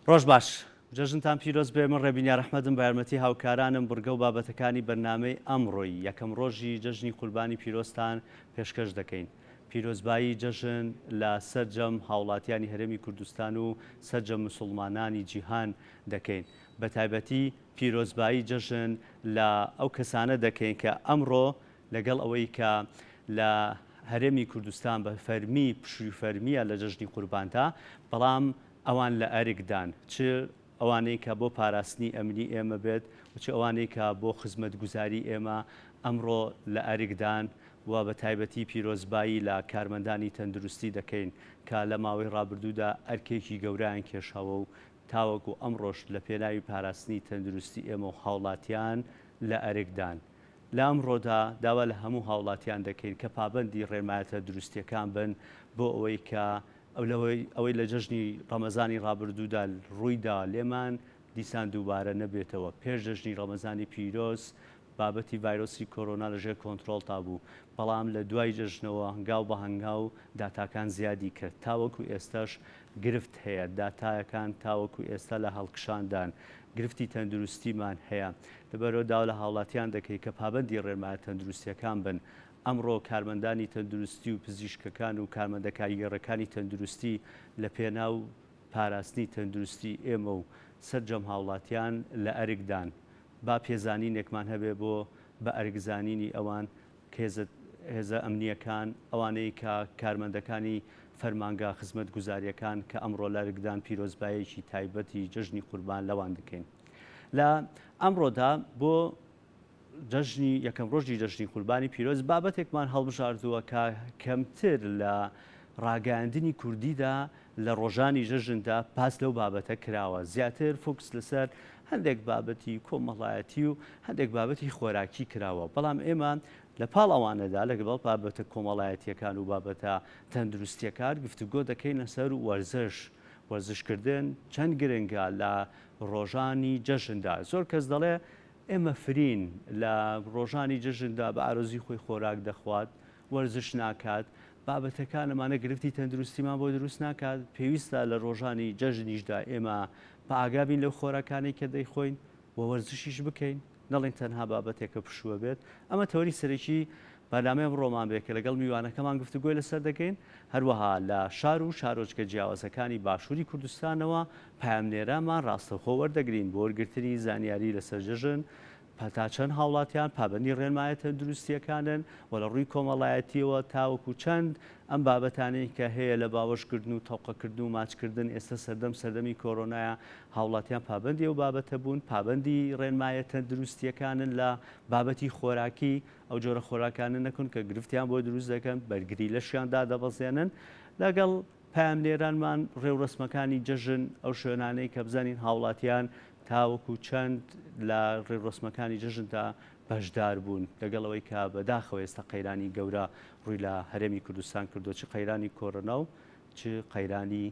ڕۆژ باش. جەژنتان پیرۆز بێ من ڕێبین یارئەحمەدم بە یارمەتی هاوکارانم بڕگە و بابەتەکانی بەرنامەی ئەمڕۆی یەکەم ڕۆژی جەژنی قوربانی پیرۆزتان پێشکەش دەکەین. پیرۆزبایی جەژن لە سەرجەم هاوڵاتیانی هەرێمی کوردستان و سەرجەم مسوڵمانانی جیهان دەکەین. بەتایبەتی پیرۆزبایی جەژن لە ئەو کەسانە دەکەین کە ئەمڕۆ لەگەڵ ئەوەی کە لە هەرێمی کوردستان بە فەرمی پشووی فەرمییە لە جەژنی قورباندا، بەڵام ئەوان لە ئەرکدان، چ ئەوانەی کە بۆ پاراستنی ئەمنی ئێمە بێت و چ ئەوانەی کە بۆ خزمەتگوزاری ئێمە ئەمڕۆ لە ئەرکدان و بە تایبەتی پیرۆزبایی لە کارمەندانی تەندروستی دەکەین کە لە ماوەی ڕابردوودا ئەرکێکی گەورەیان کێشاوە و تاوەکو ئەمڕۆش لە پێناوی پاراستنی تەندروستی ئێمە و هاوڵاتیان لە ئەرکدان. لە ئەمڕۆدا داوا لە هەموو هاوڵاتیان دەکەین کە پابەندی ڕێنمایە تەندروستییەکان بن بۆ ئەوەی کە ئەوەی لە جەژنی ڕەمەزانی ڕابردوودا ڕوویدا لێمان دیسان دووبارە نەبێتەوە. پێش جەژنی ڕەمەزانی پیرۆز بابەتی ڤایرۆسی کۆرۆنا لە ژێر کۆنترۆڵدا بوو، بەڵام لە دوای جەژنەوە هەنگاو بە هەنگاو داتاکان زیادی کرد، تاوەکو ئێستاش گرفت هەیە، داتایەکان تاوەکو ئێستا لە هەڵکشاندان، گرفتی تەندروستیمان هەیە، لەبەرئەوە داوا لە هاوڵاتیان دەکەین کە پابەندی ڕێنمایە تەندروستییەکان بن، ئەمڕۆ کارمەندانی تەندروستی و پزیشکەکان و کارمەندە کارگێڕەکانی تەندروستی لە پێناو پاراستنی تەندروستی ئێمە و سەرجەم هاوڵاتیان لە ئەرکدان، با پێزانینێکمان هەبێ بۆ بە ئەرکزانینی ئەوان، هێزە ئەمنییەکان، ئەوانەی کە کارمەندەکانی فەرمانگە خزمەتگوزارییەکان کە ئەمڕۆ لە ئەرکدان پیرۆزباییەکی تایبەتی جەژنی قوربان لەوان دەکەین. لە ئەمڕۆدا بۆ جەژنی یەکەم ڕۆژی جەژنی قوربانی پیرۆز بابەتێکمان هەڵبژاردووە کە کەمتر لە ڕاگەیاندنی کوردیدا لە ڕۆژانی جەژندا باس لەو بابەتە کراوە، زیاتر فۆکس لەسەر هەندێک بابەتی کۆمەڵایەتی و هەندێک بابەتی خۆراکی کراوە، بەڵام ئێمە لە پاڵ ئەوانەدا لەگەڵ بابەتە کۆمەڵایەتییەکان و بابەتە تەندروستییەکان گفتوگۆ دەکەین لەسەر وەرزش، وەرزشکردن چەند گرنگە لە ڕۆژانی جەژندا، زۆر کەس دەڵێ ئێمە فرین لە ڕۆژانی جەژندا بە ئارەزووی خۆی خۆراک دەخوات، وەرزش ناکات، بابەتەکان ئەمانە گرفتی تەندروستیمان بۆ دروست ناکات، پێویستە لە ڕۆژانی جەژنیشدا ئێمە بە ئاگا بین لەو خۆراکانەی کە دەیخۆین و وەرزشیش بکەین، نەڵێین تەنها بابەتێکە پشووە بێت، ئەمە تەوەری سەرەکی بەرنامەی ئەمڕۆمان بێت کە لەگەڵ میوانەکەمان گفتوگۆی لەسەر دەکەین، هەروەها لە شار و شارۆچکە جیاوازەکانی باشووری کوردستانەوە پەیامنێرانمان ڕاستەوخۆ وەردەگرین بۆ وەرگرتنی زانیاری لەسەر جەژن، تا چەند هاوڵاتیان پابەندی ڕێنمایە تەندروستییەکانن و لە ڕووی کۆمەڵایەتییەوە تاوەکو چەند ئەم بابەتانەی کە هەیە لە باوەشکردن و تەوقەکردن و ماچکردن ئێستا سەردەم سەردەمی کۆرۆنایە هاوڵاتیان پابەندی ئەو بابەتە بوون پابەندی ڕێنمایە تەندروستییەکانن لە بابەتی خۆراکی ئەو جۆرە خۆراکانە نەکەن کە گرفتیان بۆ دروست دەکەن بەرگری لەشیان دادەبەزێنن لەگەڵ پەیامنێرانمان ڕێوڕەسمەکانی جەژن، ئەو شوێنانەی کە بزانین هاوڵاتیان تاوەکو چەند لە ڕێوڕەسمەکانی جەژندا بەشدار بوون، لەگەڵ ئەوەی کە بەداخەوە ئێستا قەیرانی گەورە ڕووی لە هەرێمی کوردستان کردووە، چ قەیرانی کۆرۆنا و چ قەیرانی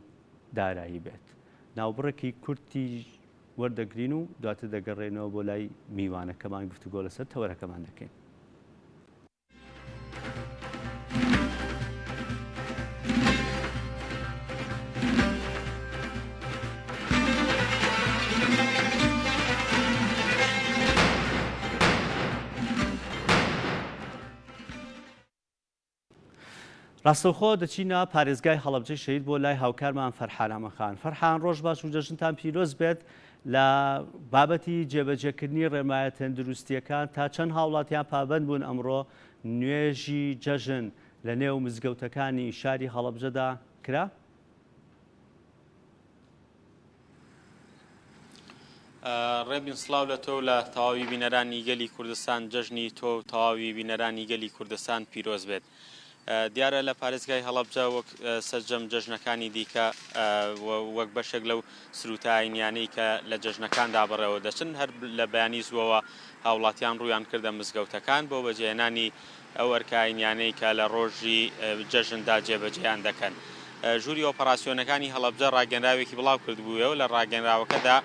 دارایی بێت. ناوبڕێکی کورتی وەردەگرین و دواتر دەگەڕێینەوە بۆ لای میوانەکەمان گفتوگۆ لەسەر تەوەرەکەمان دەکەین. ڕاستەوخۆ دەچینە پارێزگای هەڵەبجەی شەهید بۆ لای هاوکارمان فەرحان ئەمەخان. فەرحان ڕۆژ باش و جەژنتان پیرۆز بێت لە بابەتی جێبەجێکردنی ڕێنمایە تەندروستییەکان تا چەند هاوڵاتیان پابەند بوون ئەمڕۆ نوێژی جەژن لە نێو مزگەوتەکانی شاری هەڵەبجەدا کرا؟ ڕێبین سڵاو لە تۆ و لە تەواوی بینەرانی گەلی کوردستان جەژنی تۆ و تەواوی بینەرانی گەلی کوردستان پیرۆز بێت. دیارە لە پارێزگای هەڵەبجە وەک سەرجەم جەژنەکانی دیکە وەک بەشێک لەو سروتە ئاینیانەی کە لە جەژنەکاندا بەڕێوە دەچن هەر لە بەیانی زووەوە هاوڵاتیان ڕوویان کردە مزگەوتەکان بۆ بەجێهێنانی ئەو ئەرکە ئاینیانەی کە لە ڕۆژی جەژندا جێبەجێیان دەکەن. ژووری ئۆپەراسیۆنەکانی هەڵەبجە ڕاگەنراوێکی بڵاو کردبوویەوە لە ڕاگەنراوەکەدا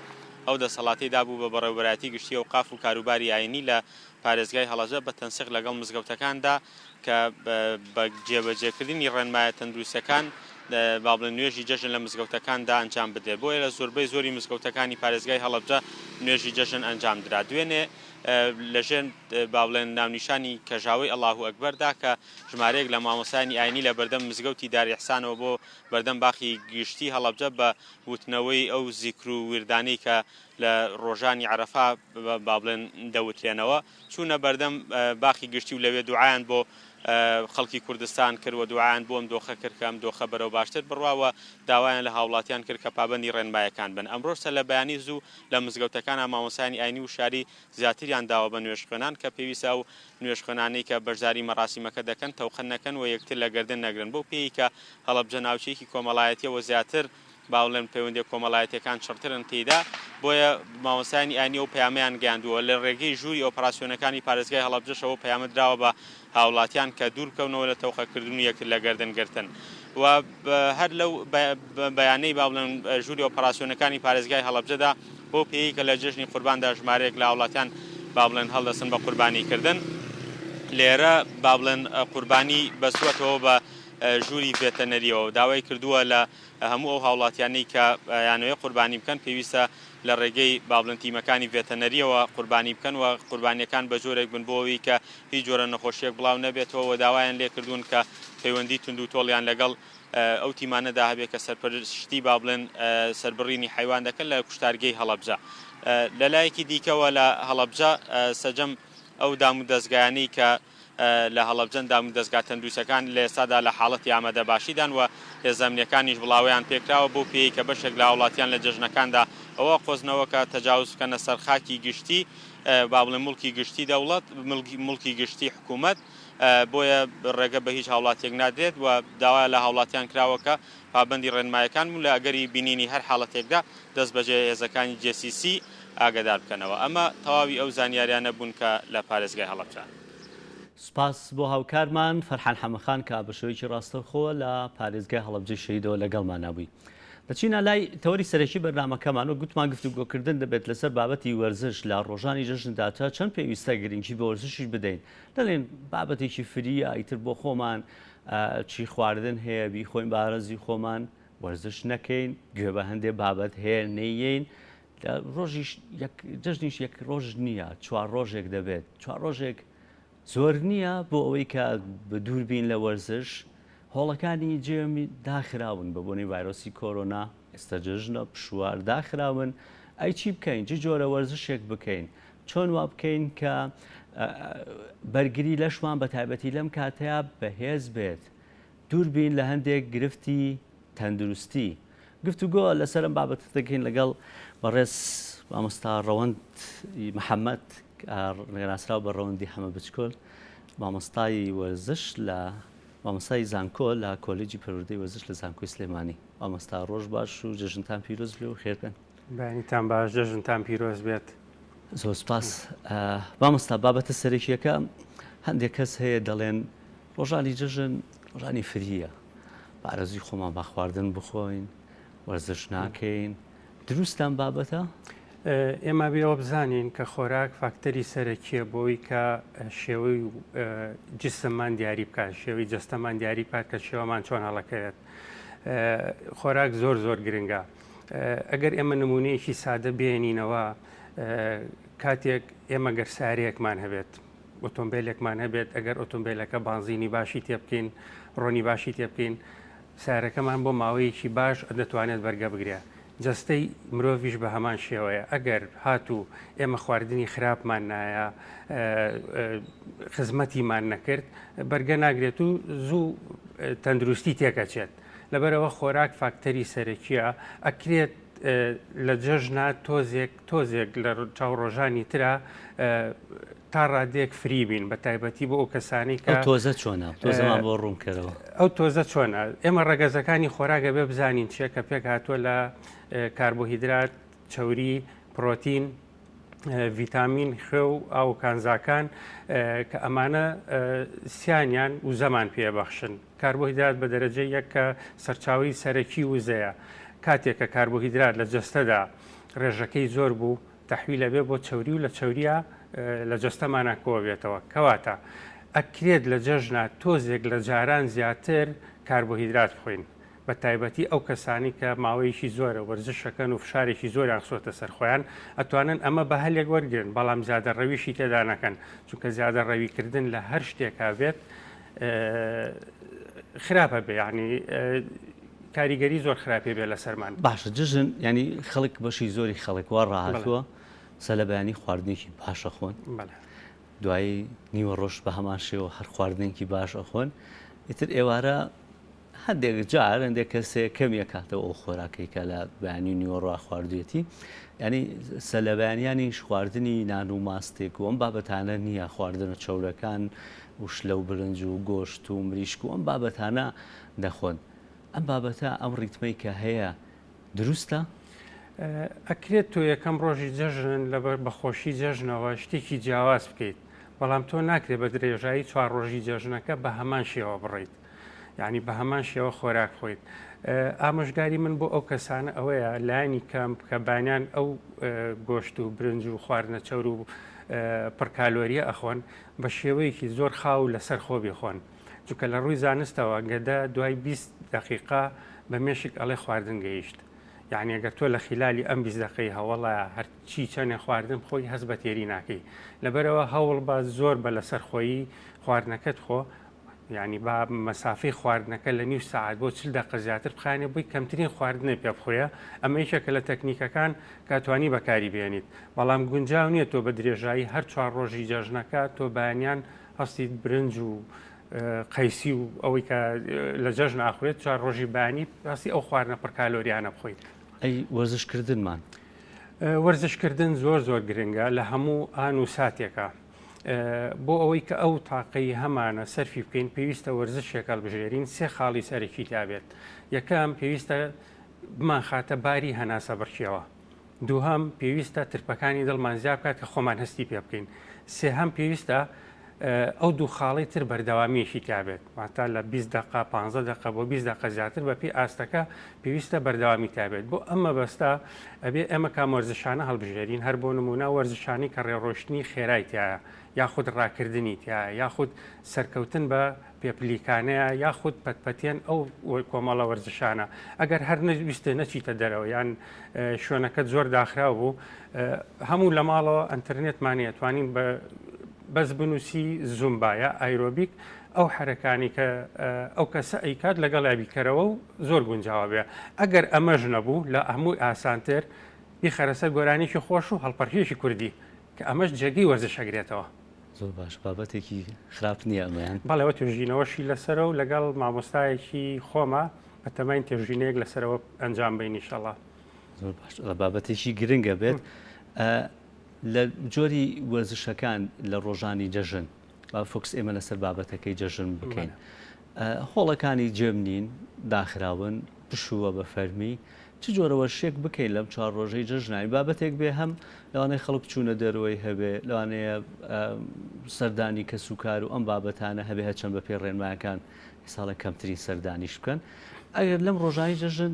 ئەو دەسەڵاتەی دابوو بە بەڕێوەبەرایەتی گشتی ئەوقاف و کاروباری ئاینی لە پارێزگای هەڵەبجە بە تەنسیق لەگەڵ مزگەوتەکاندا کە بە جێبەجێکردنی ڕێنمایە تەندروستیەکان با بڵێن نوێژی جەژن لە مزگەوتەکاندا ئەنجام بدرێت، بۆیە لە زۆربەی زۆری مزگەوتەکانی پارێزگای هەڵەبجە نوێژی جەژن ئەنجام درا. دوێنێ لەژێر با بڵێن ناونیشانی کەژاوەی ئەڵاهو ئەکبەردا کە ژمارەیەک لە مامۆستایانی ئاینی لە بەردەم مزگەوتی دار ئیحسانەوە بۆ بەردەم باخی گشتی هەڵەبجە بە وتنەوەی ئەو زیکر و ویردانەی کە لە ڕۆژانی عەرەفە با بڵێن دەوترێنەوە چوونە بەردەم باخی گشتی و لەوێ دوعایان بۆ خەڵکی کوردستان کرد و دوعایان بۆ ئەم دۆخە کرد کە ئەم دۆخە بەرەو باشتر بڕوا و داوایان لە هاوڵاتیان کرد کە پابەندی ڕێنمایەکان بن. ئەمڕۆش سەرلەبەیانی زوو لە مزگەوتەکانا مامۆستایانی ئاینی وشیاری زیاتریان داوە بە نوێژخوێنان کە پێویستە ئەو نوێژخوێنانەی کە بەشداری مەراسیمەکە دەکەن تەوقە نەکەن و یەکتر لە گەردن نەگرن بەو پێیەی کە هەڵەبجە ناوچەیەکی کۆمەڵایەتیە و زیاتر با بڵێن پەیوەندیە کۆمەڵایەتیەکان چڕترن تێیدا، بۆیە مامۆستایانی ئاینی ئەو پەیامەیان گەیاندووە، لە ڕێگەی ژووری ئۆپەراسیۆنەکانی پارێزگای هەڵەبجەشەوە پەیامە دراوە بە هاوڵاتیان کە دوور بکەونەوە لە تەوقەکردن و یەکتر لە گەردن گرتن و هەر لەو بەیانەی با بڵێن ژووری ئۆپەراسیۆنەکانی پارێزگای هەڵەبجەدا بەو پێیەی کە لە جەژنی قورباندا ژمارەیەک لە هاوڵاتیان با بڵێن هەڵدەستن بە قوربانی کردن لێرە با بڵێن قوربانی بەستووەتەوە بە ژووری ڤێتەنەریەوە داوای کردووە لە هەموو ئەو هاوڵاتیانەی کە ئەیانەوێت قوربانی بکەن پێویستە لە ڕێگەی با بڵێن تیمەکانی ڤێتەنەریەوە قوربانی بکەن و قوربانیەکان بە جۆرێک بن بۆ ئەوەی کە هیچ جۆرە نەخۆشیەک بڵاو نەبێتەوە و داوایان لێکردوون کە پەیوەندی توندوتۆڵیان لەگەڵ ئەو تیمانەدا هەبێت کە سەرپەرشتی با بڵێن سەربڕینی حەیوان دەکەن لە کوشتارگەی هەڵەبجە. لەلایەکی دیکەوە لە هەڵەبجە سەرجەم ئەو دامودەزگایانەی کە لە هەڵەبجەن دامودەزگا تەندروستیەکان لە ئێستادا لە حاڵەتی ئامادەباشیدان و هێزە ئەمنیەکانیش بڵاوەیان پێکراوە بەو پێیەی کە بەشێک لە هاوڵاتیان لە جەژنەکاندا ئەوە قۆزنەوە کە تەجاوز بکەنە سەر خاکی گشتی با بڵێن موڵکی گشتی دەوڵەت موڵکی گشتی حکوومەت بۆیە ڕێگە بە هیچ هاوڵاتیەک نادرێت و داوا لە هاوڵاتیان کراوە کە پابەندی ڕێنمایەکان بن لە ئەگەری بینینی هەر حاڵەتێکدا دەستبەجێ هێزەکانی JCC ئاگەدار بکەنەوە. ئەمە تەواوی ئەو زانیاریانە بوون کە لە پارێزگای هەڵەبجەن. سوپاس بۆ هاوکارمان فەرحان حەمەخان کە بە شێوەیەکی ڕاستەوخۆ لە پارێزگای هەڵەبجەی شەهیدەوە لەگەڵمانا بووی. دەچینە لای تەوەری سەرەکی بەرنامەکەمان، وەک گوتمان گفتوگۆکردن دەبێت لەسەر بابەتی وەرزش لە ڕۆژانی جەژندا تا چەند پێویستە گرنگی بە وەرزشیش بدەین. دەڵێن بابەتێکی فریە ئیتر بۆ خۆمان چی خواردن هەیە بیخۆین بە ئارەزوی خۆمان، وەرزش نەکەین، گوێ بە هەندێ بابەت هەیە نەیەین، لە ڕۆژیش یەک جەژنیش یەک ڕۆژ نییە چوار ڕۆژێک دەبێت چوار ڕۆژێک زۆر نییە بۆ ئەوەی کە دوور بین لە وەرزش هۆڵەکانی جێمی داخراون بە بۆنەی ڤایرۆسی کۆرۆنا ئێستا جەژنە پشوار داخراون ئەی چی بکەین چ جۆرە وەرزشێک بکەین چۆن وا بکەین کە بەرگری لەشمان بە تایبەتی لەم کاتەیە بەهێز بێت دوور بین لە هەندێک گرفتی تەندروستی. گفتوگۆ لەسەر ئەم بابەتە دەکەین لەگەڵ بەڕێز مامۆستا ڕەوەند محەممەد ناسراو بە ڕەوەندی حەمە بچکۆل مامۆستای وەرزش لە مامۆستای زانکۆ لە کۆلێجی پەروەردەی وەرزش لە زانکۆی سلێمانی. مامۆستا ڕۆژ باش و جەژنتان پیرۆز بێ و خێر بێن. بەیانیتان باش جەژنتان پیرۆز بێت. زۆر سپاس مامۆستا بابەتە سەرەکیەکە هەندێک کەس هەیە دەڵێن ڕۆژانی جەژن ڕۆژانی فریە بە ئارەزوی خۆمان با خواردن بخۆین وەرزش ناکەین دروستە ئەم بابەتە؟ ئێمە بێ ئەوە بزانین کە خۆراک فاکتەری سەرەکیە بۆی کە شێوەی جسممان دیاری بکات شێوەی جەستەمان دیاری بکات کە شێوەمان چۆن هەڵەکەوێت خۆراک زۆر زۆر گرنگە ئەگەر ئێمە نمونەیەکی سادە بێنینەوە کاتێک ئێمە گەر سارەیەکمان هەبێت ئۆتۆمبیلێکمان هەبێت ئەگەر ئۆتۆمبیلەکە بانزینی باشی تێ بکەین ڕۆنی باشی تێ بکەین سارەکەمان بۆ ماوەیەکی باش دەتوانێت بەرگە بگرێ جەستەی مرۆڤیش بە هەمان شێوەیە ئەگەر هاتوو ئێمە خواردنی خراپمان نایە خزمەتیمان نەکرد بەرگە ناگرێت و زوو تەندروستی تێکەچێت لەبەرەوە خۆراک فاکتەری سەرەکیە ئەکرێت لە جەژنا تۆزێک تۆزێک لە چاو ڕۆژانی ترا تا ڕادەیەک فری بین بە تایبەتی بۆ ئەو کەسانی کە ئەو تۆزە چۆنە؟ تۆزەمان بۆ ڕوون کەرەوە. ئەو تۆزە چۆنە؟ ئێمە ڕەگەزەکانی خۆراک ئەبێ بزانین چیە کە پێک هاتووە لە کاربۆهیدرات، چەوری، پرۆتین، ڤیتامین، خوێ و ئاو و کانزاکان کە ئەمانە سیانیان وزەمان پێ بەخشن. کاربۆهیدرات بە دەرەجەی یەک کە سەرچاوەی سەرەکی وزەیە. کاتێک کە کاربۆهیدرات لە جەستەدا ڕێژەکەی زۆر بوو، تەحویل ئەبێ بۆ چەوری و لە چەوریا لە جەستەمانا کۆئەبێتەوە کەواتە ئەکرێت لە جەژنا تۆزێک لە جاران زیاتر کاربۆهیدرات بخۆین. بە تایبەتی ئەو کەسانی کە ماوەیەکی زۆرە وەرزشەکەن و فشارێکی زۆریان خستۆتە سەر خۆیان ئەتوانن ئەمە بە هەلێک وەرگرن بەڵام زیادە ڕەویشی تێدا نەکەن چونکە زیادە ڕەویکردن لە هەر شتێکا بێت خراپە بێ یعنی کاریگەری زۆر خراپی بێ لەسەرمان. باشە جەژن یانی خەڵک بەشی زۆری خەڵک وا ڕاهاتووە سەلەبەیانی خواردنێکی باش ئەخۆن دوایی نیوەڕۆش بە هەمان شێوە هەر خواردنێکی باش ئەخۆن ئیتر ئێوارە هەندێک جار هەندێک کەسێ کەمی ئەکاتەوە ئەو خۆراکەی کە لە بەیانی و نیوەڕۆ خواردوێتی ینی سەلەبەیانیانیش خواردنی نان و ماستێک و ئەم بابەتانە نییە خواردنە چەورەکان و شلە و برنج و گۆشت و مریشک و ئەم بابەتانە دەخۆن ئەم بابەتە ئەم ڕیتمەی کە هەیە دروستە؟ ئەکرێت تۆ یەکەم ڕۆژی جەژن لەبەر بەخۆشی جەژنەوە شتێکی جیاواز بکەیت بەڵام تۆ ناکرێت بە درێژایی چوار ڕۆژی جەژنەکە بە هەمان شێوە بڕیت یعنی بە هەمان شێوە خۆراک خۆیت ئامۆژگاری من بۆ ئەو کەسانە ئەوەیە لایەنی کەم کە بانیان ئەو گۆشت و برنج و خواردنە چەور و پڕکالۆریە ئەخۆن بە شێوەیەکی زۆر خاو لەسەر خۆ بیخۆن چونکە لە ڕووی زانستەوە گەدە دوای 20 دقیقە بە مێشک ئەڵێ خواردن گەیشت یعنی ئەگەر تۆ لە خیلالی ئەم 20 دقەی هەوڵە هەرچی چەنێ خواردن خۆی هەست بە تێری ناکەی لەبەرەوە هەوڵ بە زۆر بە لەسەر خۆیی خواردنەکەت خۆ یانی با مەسافەی خواردنەکە لە نیو سەعات بۆ 40 دەقە زیاتر بخایەنێ بۆی کەمترین خواردنێ پێ بخورێ ئەمە یەکێکە لە تەکنیکەکان کە توانی بەکاری بێنیت بەڵام گونجاو نییە تۆ بە درێژایی هەر چوار ڕۆژی جەژنەکە تۆ بەیانیان هەستیت برنج و قەیسی و ئەوەی کە لە جەژن ئاخورێت چوار ڕۆژی بەیانی هەستی ئەو خواردنە پڕکالۆریانە بخۆیت. ئەی وەرزشکردنمان؟ وەرزشکردن زۆر زۆر گرنگە لە هەموو ئان و ساتێکا. بۆ ئەوەی کە ئەو تاقەی هەمانە سەرفی بکەین پێویستە وەرزشێک هەڵبژێرین سێ خاڵی سەرەکی تیابێت یەکەم پێویستە بمانخاتە باری هەناسە بڕکیەوە دووهەم پێویستە ترپەکانی دڵمان زیاد بکات کە خۆمان هەستی پێ بکەین سێهەم پێویستە ئەو دوو خاڵی تر بەردەوامیەکی تیابێت واتە لە 20 دقە 15 دقە بۆ 20 دقە زیاتر بە پێی ئاستەکە پێویستە بەردەوامی تابێت بۆ ئەم مەبەستە ئەبێ ئێمە کام وەرزشانە هەڵبژێرین هەر بۆ نموونە وەرزشانی کە ڕێڕۆشتنی خێرای تایە یاخود ڕاکردنی تایە یاخود سەرکەوتن بە پێپلیکانەیە یاخود پەتپەتێن ئەو کۆمەڵە وەرزشانە ئەگەر هەر نەویستێ نەچیتە دەرەوە یان شوێنەکەت زۆر داخراو بوو هەموو لە ماڵەوە ئەتەرنێتمان هەیە توانین بە بەس بنووسی زومبا یا ئایرۆبیک ئەو حەرەکانی کە ئەو کەسە ئەیکات لەگەڵیا بیکەرەوە و زۆر گونجاوە بێ ئەگەر ئەمەش نەبوو لە هەمووی ئاسانتر بیخەرە سەر گۆرانیکی خۆش و هەڵپەرکێکی کوردی کە ئەمەش جێگەی وەرزش ئەگرێتەوە. زۆر باش بابەتێکی خراپ نییە ئەمەیان. بەڵێ ئەوە توێژینەوەشی لەسەرە و لەگەڵ مامۆستایەکی خۆمە بەتەماین توێژینەیەک لەسەرەوە ئەنجام بەین ئیشەڵا. زۆر باش بابەتێکی گرنگە بێت لە جۆری وەرزشەکان لە ڕۆژانی جەژن با focus ئێمە لەسەر بابەتەکەی جەژن بکەین هۆڵەکانی gym نین داخراون پشووە بە فەرمی چ جۆرە وەرزشێک بکەین لەم چوار ڕۆژەی جەژنانی بابەتێک بێ هەم لەوانەیە خەڵک چوونە دەرەوەی هەبێ لەوانەیە سەردانی کەس و کار و ئەم بابەتانە هەبێ هەرچەند بە پێی ڕێنمایەکان ساڵە کەمترین سەردانیش بکەن ئەگەر لەم ڕۆژانی جەژن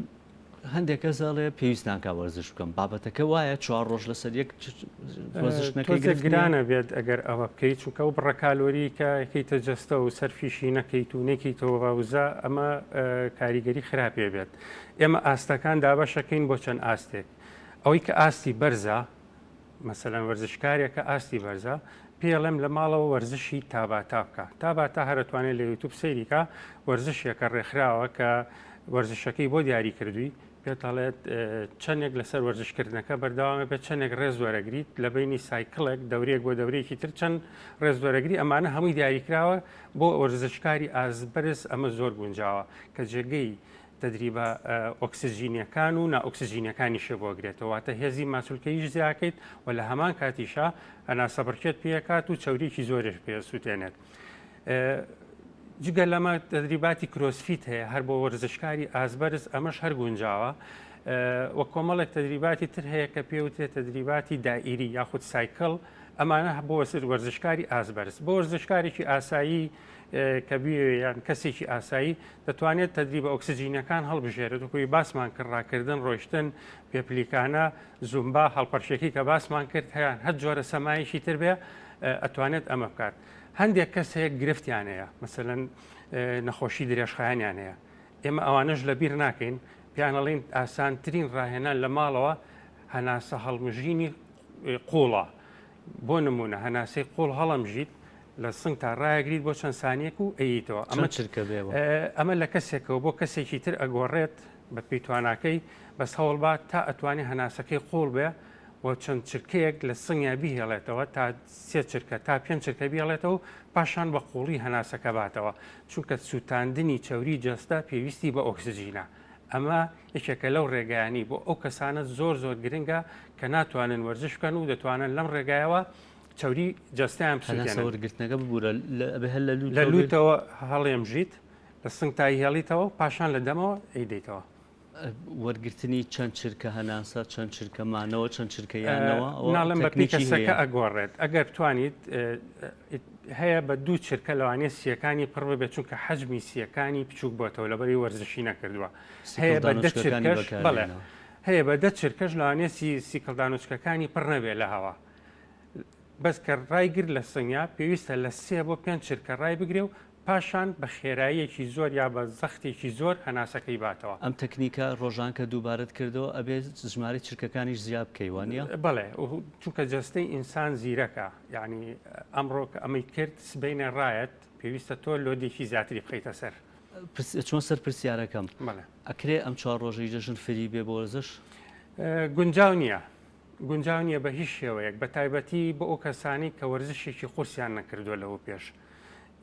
هەندێک کەس ئەڵێ پێویست ناکا وەرزش بکەم بابەتەکە وایە چوار ڕۆژ لەسەر یەک وەرزش نەکەی تۆزێک گرانە بێت ئەگەر ئەوە بکەیت چونکە ئەو بڕە کالۆری کە یەکەیتە جەستە و سەرفیشی نەکەیت و نەکەیتەوە بە وزە ئەمە کاریگەری خراپێ بێت ئێمە ئاستەکان دابەشەکەین بۆ چەند ئاستێک ئەوەی کە ئاستی بەرزە مەسەلەن وەرزشکارێکە ئاستی بەرزە پێڵێم لە ماڵەوە وەرزشی تاباتا بکە تاباتا هەرەتوانێت لە یوتوب سەیریکە وەرزشێکە ڕێکخراوە کە وەرزشەکەی بۆ دیاری کردووی پێت ئەڵێت چەندێک لەسەر وەرزشکردنەکە بەردەوامە بێت چەندێک ڕێز وەرەگریت لە بینی cycle ێک دەورەیەک بۆ دەورەیەکی تر چەند ڕێز وەرەگری ئەمانە هەمووی دیاریکراوە بۆ وەرزشکاری ئاست بەرز ئەمە زۆر گونجاوە کە جێگەی تەدریبە ئۆکسجینیەکان و نائۆکسجینیەکانیشێ بۆ ئەگرێتەوە واتە هێزی ماسولکەیش زیاکەیت و لە هەمان کاتیشا هەناسەبڕکێت پێکات و چەوریکی زۆرش پێ سووتێنێت. جگە لەمە تەدریباتی CrossFit هەیە هەر بۆ وەرزشکاری ئازبەرز ئەمەش هەر گونجاوە و کۆمەڵێک تەدریباتی تر هەیە کە پێوترێت تەدریباتی دائیری یاخود cycle ئەمانە بۆ وەرزشکاری ئازبەرز بۆ وەرزشکارێکی ئاسایی کە بیەوێ یان کەسێکی ئاسایی دەتوانێت تەدریبە ئۆکسجینەکان هەڵبژێرێت وەکوی باسمان کرد ڕاکردن ڕۆشتن پێپلیکانە زومبا هەڵپەرشێکی کە باسمان کرد هەیان هەر جۆرە سەمایەکی تر بێ ئەتوانێت ئەمە بکات هەندێک کەس هەیە گرفتیان هەیە مەسەلەن نەخۆشی درێژخایەنیان هەیە. ئێمە ئەوانەش لە بیر ناکەین، پێیان ئەڵێین ئاسانترین ڕاهێنان لە ماڵەوە هەناسە هەڵمژینی قوڵە. بۆ نمونە هەناسەی قوڵ هەڵەمژیت لە سنگتا ڕایەگریت بۆ چەند سانیەک و ئەییتەوە. ئەمە چرکە بێ؟ ئەمە لە کەسێکەوە بۆ کەسێکی تر ئەگۆڕێت بە پێی تواناکەی، بەس هەوڵبا تا ئەتوانێ هەناسەکەی قوڵ بێ و چەند چرکەیەک لە سنگیا بیهێڵێتەوە تا سێ چرکە تا پێنج چرکە بیهێڵێتەوە و پاشان بە قوڵی هەناسەکە باتەوە، چونکە سووتاندنی چەوری جەستە پێویستی بە ئۆکسجینە. ئەمە یەکێکە لەو ڕێگایانەی بۆ ئەو کەسانە زۆر زۆر گرنگە کە ناتوانن وەرزش بکەن و دەتوانن لەم ڕێگایەوە چەوری جەستەیان هەناسە بسووتێنن. وەرگرتنەکە ببوورە لە ئەبێ هەر لە لە لووتەوە بێت؟ لووتەوە هەڵێمژیت، لە سنگتا ئەیهێڵیتەوە پاشان لە دەمەوە ئەیدەیتەوە. وەرگرتنی چەند چرکە هەناسە، چەند چرکە مانەوە، چەند چرکە یانەوە، ئەوە ناڵێم بە پێی تەکنیکی کەسەکە هەیە؟ ئەگۆڕێت، ئەگەر بتوانیت هەیە بە دوو چرکە لەوانەیە سییەکانی پڕ ببێت چونکە حەجمی سییەکانی بچووک بۆتەوە لەبەری وەرزشی نەکردووە، هەیە بە دە سیکڵدانۆچکەکانی چرکەش بەڵێ بەکارهێناوە. هەیە بە دە چرکەش لەوانەیە سیکڵدانۆچکەکانی پڕ نەبێت لە هەوا، بەس کە ڕایگرت لە سنگیا پێویستە لە سێ بۆ پێنج چرکە ڕایبگرێ و پاشان بە خێراییەکی زۆر یا بە زەختێکی زۆر هەناسەکەی باتەوە. ئەم تەکنیکە ڕۆژان کە دووبارەت کردەوە ئەبێ ژمارەی چرکەکانیش زیاد بکەی وانیە؟ بەڵێ چونکە جەستەی ئینسان زیرەکە یانی ئەمڕۆ کە ئەمەی کرد سبەینێ ڕایەت پێویستە تۆ load ێکی زیاتری بخەیتە سەر. ئەچمە سەر پرسیارەکەم بەڵێ. ئەکرێ ئەم چوار ڕۆژەی جەژن free بێ بۆ وەرزش؟ گونجاو نییە گونجاو نییە بە هیچ شێوەیەک بە تایبەتی بۆ ئەو کەسانەی کە وەرزشێکی قورسیان نەکردووە لەوە پێش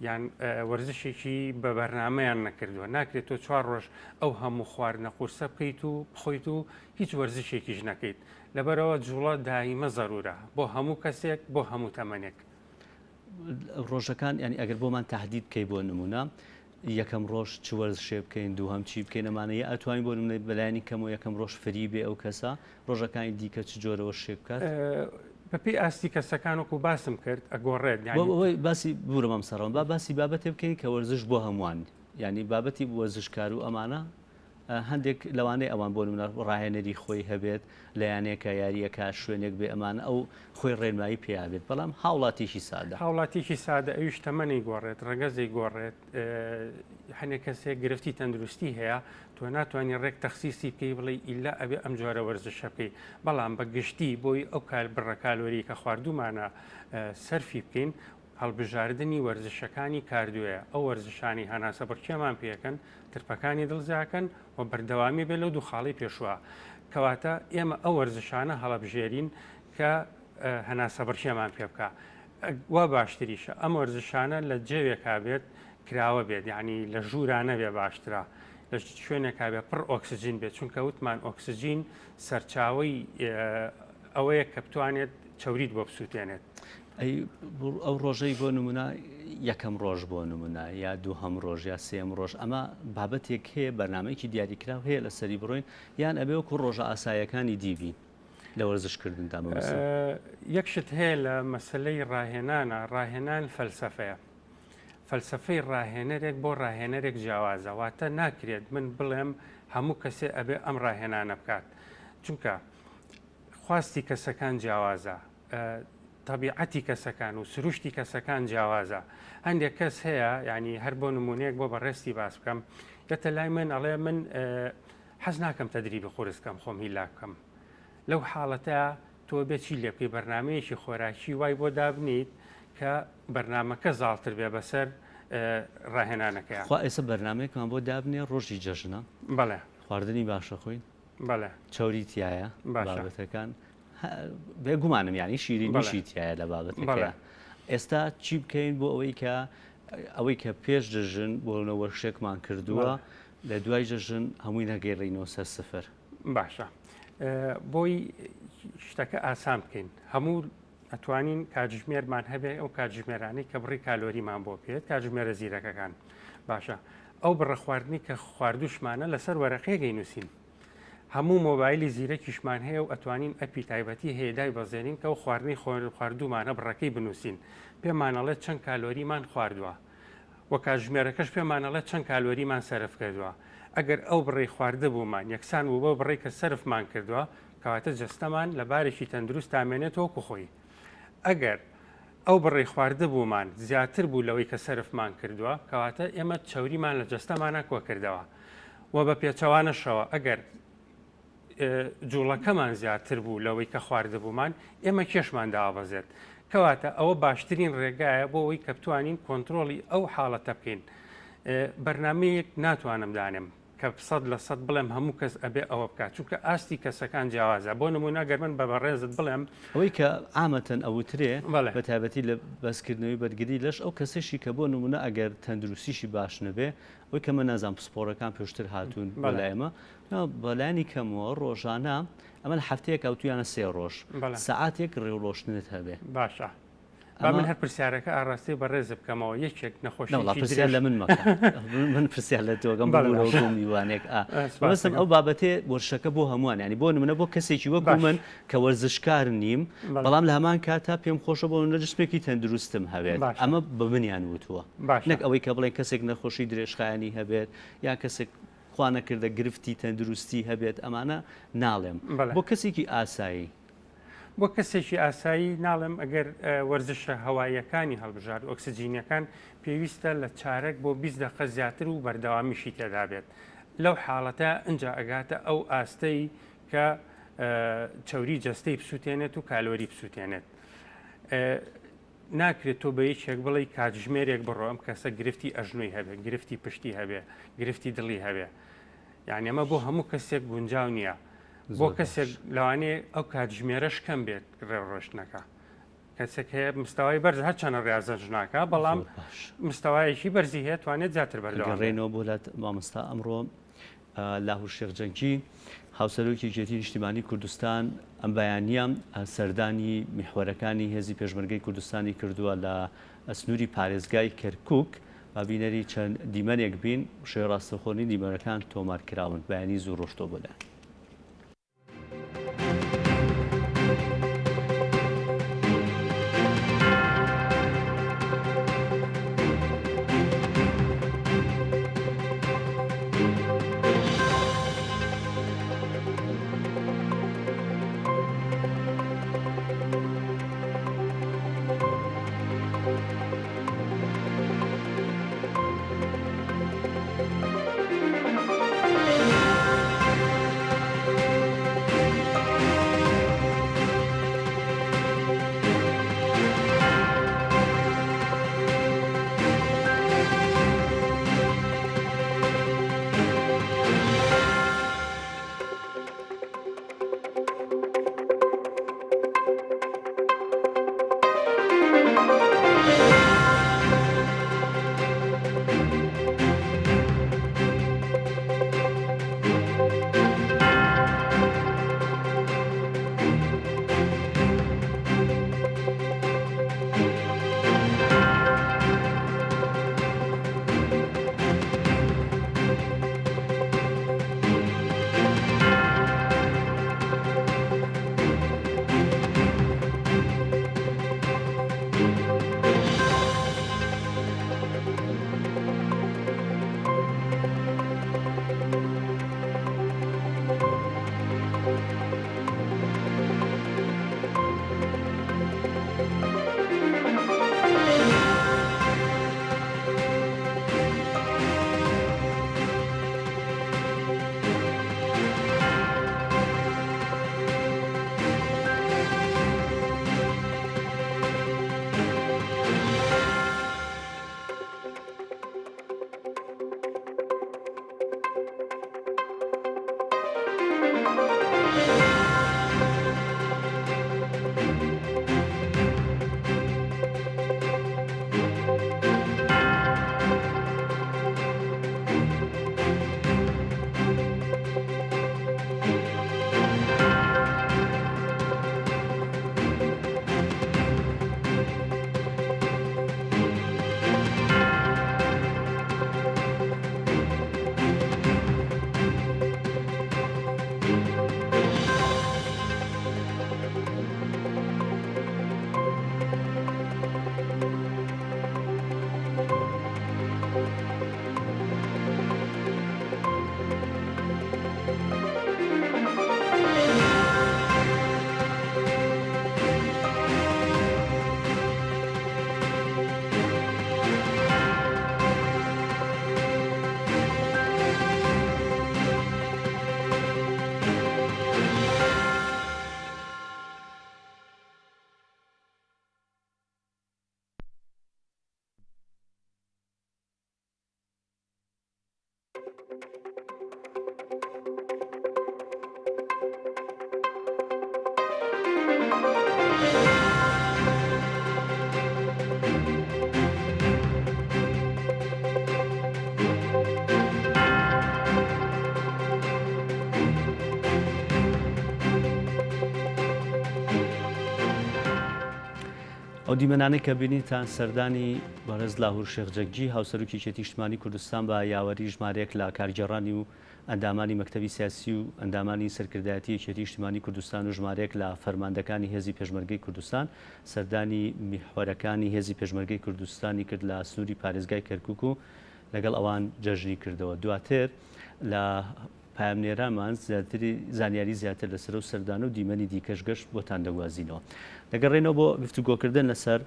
یان وەرزشێکی بە بەرنامەیان نەکردووە ناکرێت تۆ چوار ڕۆژ ئەو هەموو خواردنە قورسە بکەیت و بخۆیت و هیچ وەرزشێکیش نەکەیت لەبەرەوە جوڵە دایمە زەرورە بۆ هەموو کەسێک بۆ هەموو تەمەنێک. ڕۆژەکان یانی ئەگەر بۆمان تهدید بکەی بۆ نمونە یەکەم ڕۆژ چ وەرزشێ بکەین دووهەم چی بکەین ئەمانە یا ئەتوانین بۆ نمونە بەلایەنی کەمەوە یەکەم ڕۆژ free بێ ئەو کەسە ڕۆژەکانی دیکە چ جۆرە وەرزشێک بکات؟ بەپێی ئاستی کەسەکان وەکو باسم کرد ئەگۆڕێت یانی. بۆ ئەوەی باسی ببورە مامۆستا ڕەوەند با باسی بابەتێ بکەین کە وەرزش بۆ هەمووان یانی بابەتی وەرزشکار و ئەمانە هەندێک لەوانەیە ئەوان بۆ نمونە ڕاهێنەری خۆی هەبێت لە یانەیەکە یارییەکە شوێنێک بێ ئەمانە ئەو خۆی ڕێنمایی پێیا بێت بەڵام هاوڵاتیەکی سادە. هاوڵاتیەکی سادە ئەویش تەمەنی گۆڕێت ڕەگەزی گۆڕێت هەنێک کەسێک گرفتی تەندروستی هەیە تۆ ناتوانانی ڕێک تەخسیسی بکەی بڵێ ئیلا ئەبێ ئەم جۆرە وەرزشە بکەی بەڵام بە گشتی بۆی ئەو کار بڕە کالۆری کە خواردومانە سەرفی بکەین هەڵبژاردنی وەرزشەکانی کاردیۆیە، ئەو وەرزشانەی هەناسەبڕکێمان پێکەن، ترپەکانی دڵ زیاکەن و بەردەوامی بێت لەو دوو خاڵەی پێشووە. کەواتە ئێمە ئەو وەرزشانە هەڵەبژێرین کە هەناسەبڕکێمان پێ بکا. وا باشتریشە ئەم وەرزشانە لە جەوێکا بێت کراوە بێت، یانی لە ژوورا نەبێ باشترە، لە شوێنێکا بێ پڕ ئۆکسجین بێت، چونکە وتمان ئۆکسجین سەرچاوەی ئەوەیە کە بتوانێت چەوریت بۆ بسووتێنێت. ئەی ئەو ڕۆژەی بۆ نمونە یەکەم ڕۆژ بۆ نمونە یا دووهەم ڕۆژ یا سێم ڕۆژ ئەمە بابەتێک هەیە بەرنمەیەکی دیاریکراو هەیە لەسەری بڕۆین یان ئەبێ وەکو ڕۆژە ئاسایەکانی دیبین لە وەرزشکردندا مەبەستم؟ یەک شت هەیە لە مەسەلەی ڕاهێنانە، ڕاهێنان فەلسەفەیە. فەلسەفەی ڕاهێنەرێک بۆ ڕاهێنەرێک جیاوازە، واتە ناکرێت من بڵێم هەموو کەسێ ئەبێ ئەم ڕاهێنانە بکات، چونکە خواستی کەسەکان جیاوازە، تەبیعەتی کەسەکان و سروشتی کەسەکان جیاوازە هەندێک کەس هەیە ینی هەر بۆ نمونەیەک بۆ بەڕێستی باس بکەم دەتە لای من ئەڵێ من حەز ناکەم تەدریبی قورس کەم خۆم هیلاک بکەم لەو حاڵەتە تۆ بێ چی لێ بکەی بەرنمەیەکی خۆراکی وای بۆ دابنیت کە بەرنمەکە زاڵتر بێ بەسەر ڕاهێنانەکەی خوا ئێستا بەرنمەیەکمان بۆ دابنێ ڕۆژی جەژنە بەڵێ خواردنی باشە خۆین بەڵێ چەوری تایە باشە بابەتەکان بێگومانم یانی شیرینیشی تایە لە بابەتەکەیا ئێستا چی بکەین بۆ ئەوەی کە ئەوەی کە پێش جەژن بۆ وەرشێکمان کردووە لە دوای جەژن هەمووی نەگەڕینەوە سەر سفر. باشە بۆی شتەکە ئاسان بکەین هەموو ئەتوانین کاتژمێرمان هەبێ ئەو کاتژمێرانەی کە بڕی کالۆریمان بۆ پێت کاتژمێرە زیرەکەکان باشە ئەو بڕە خواردنی کە خواردوشمانە لەسەر وەرەقەیەک نووسین هەموو مۆبایلی زیرەکیشمان هەیە و ئەتوانین ئەپی تایبەتی هەیە دایبەزێنین کە ئەو خواردنەی خواردوومانە بڕەکەی بنووسین پێمان ئەڵێت چەند کالۆریمان خواردووە و کاتژمێرەکەش پێمان ئەڵێت چەند کالۆریمان سەرف کردووە ئەگەر ئەو بڕەی خواردبوومان یەکسان بوو بەو بڕەی کە سەرفمان کردووە کەواتە جەستەمان لە بارێکی تەندروستا مێنێتەوە وەکو خۆی ئەگەر ئەو بڕەی خواردبوومان زیاتر بوو لەوەی کە سەرفمان کردووە کەواتە ئێمە چەوریمان لە جەستەمانا کۆکردەوە. و بە پێچەوانەشەوە ئەگەر جوڵەکەمان زیاتر بوو لەوەی کە خواردبوومان ئێمە کێشمان دابەزێت کەواتە ئەوە باشترین ڕێگایە بۆ ئەوەی کە بتوانین کۆنتترۆڵی ئەو حاڵەتە بکەین بەرنمەیەک ناتوانم دانێم کە 100% بڵێم هەموو کەس ئەبێ ئەوە بکات چونکە ئاستی کەسەکان جیاوازە بۆ نمونە گەر من بە بەڕێزت بڵێم ئەوەی کە عامەتەن ئەوترێ بە تایبەتی لە بەرزکردنەوەی بەرگری لەش ئەو کەسەشی کە بۆ نمونە ئەگەر تەندروستیشی باش نەبێ ئەوەی کە من نازانم پسپۆڕەکان پێشتر هاتوون بۆ لای ئێمە بەلایەنی کەمەوە ڕۆژانە ئەمە لە هەفتەیەک ئەوتویانە سێ ڕۆژ سەعاتێک ڕێوڕۆشتنت هەبێ. باشە با من هەر پرسیارەکە ئاڕاستەی بەڕێزت بکەمەوە یەکێک نەخۆشیی پرسیار لە من مەکە من پرسیار لە تۆگەم بەڵێ میوانێک ئا مەبەستم ئەو بابەتێ وەرشەکە بۆ هەمووان ینی بۆ نمونە بۆ کەسێکی وەکو من کە وەرزشکار نیم بەڵام لە هەمان کاتا پێم خۆشە بۆ منە جسمێکی تەندروستم هەبێت ئەمە بە منیان وتووە نەک ئەوەی کە بڵێن کەسێک نەخۆشی درێژخایەنی هەبێت یان کەسێک خوا نەکردە گرفتی تەندروستی هەبێت ئەمانە ناڵێم بۆ کەسێکی ئاسایی. بۆ کەسێکی ئاسایی ناڵێم ئەگەر وەرزشە هەواییەکانی هەڵبژارد ئۆکسجینیەکان پێویستە لە چارەک بۆ 20 دەقە زیاتر و بەردەوامیشی تێدا بێت لەو حاڵەتە ئینجا ئەگاتە ئەو ئاستەی کە چەوری جەستەی بسووتێنێت و کالۆری بسووتێنێت. ناکرێت تۆ بە یەکێک بڵێی کاتژمێرێک بڕۆ ئەم کەسە گرفتی ئەژنۆی هەبێ گرفتی پشتی هەبێ گرفتی دڵی هەبێ یعنی ئەمە بۆ هەموو کەسێک گونجاو نییە بۆ کەسێک لەوانەیە ئەو کاتژمێرەش کەم بێت ڕێڕۆشتنەکە کەسێک هەیە مستەوای بەرز هەرچەنە ڕاضەش ناکە بەڵام مستەوایەکی بەرزی هەیە توانێت زیاتر بەردەوامڕێنەوە بۆ لات مامۆستا ئەمڕۆ لاهور شێخ جەنگی، هاوسەرۆکی یەکێتی نیشتیمانی کوردستان ئەم بەیانییە سەردانی میحوەرەکانی هێزی پێشمەرگەی کوردستانی کردووە لە سنووری پارێزگای کەرکووک. با بینەری چەند دیمەنێک بین، شێوەی ڕاستەوخۆنی دیمەنەکان تۆمار کراون. بەیانی زوو ڕۆشتووە بۆ لایان. ئەو دیمەنانەی کە بینیتان سەردانی بەڕێز لاهور شێخ جەنگی هاوسەرۆکی یەکێتی نیشتمانی کوردستان بە یاوەری ژمارەیەک لە کارگێڕانی و ئەندامانی مەکتەبی سیاسی و ئەندامانی سەرکردایەتی یەکێتی نیشتمانی کوردستان و ژمارەیەک لە فەرماندەکانی هێزی پێشمەرگەی کوردستان سەردانی میحوەرەکانی هێزی پێشمەرگەی کوردستانی کرد لە سنووری پارێزگای کەرکوک و لەگەڵ ئەوان جەژنی کردەوە. دواتر لە پەیامنێرانمان زیاتری زانیاری زیاتر لەسەر ئەو سەردانە و دیمەنی دیکەش گەشت بۆتان دەگوازینەوە. دەگەڕێینەوە بۆ گفتوگۆکردن لەسەر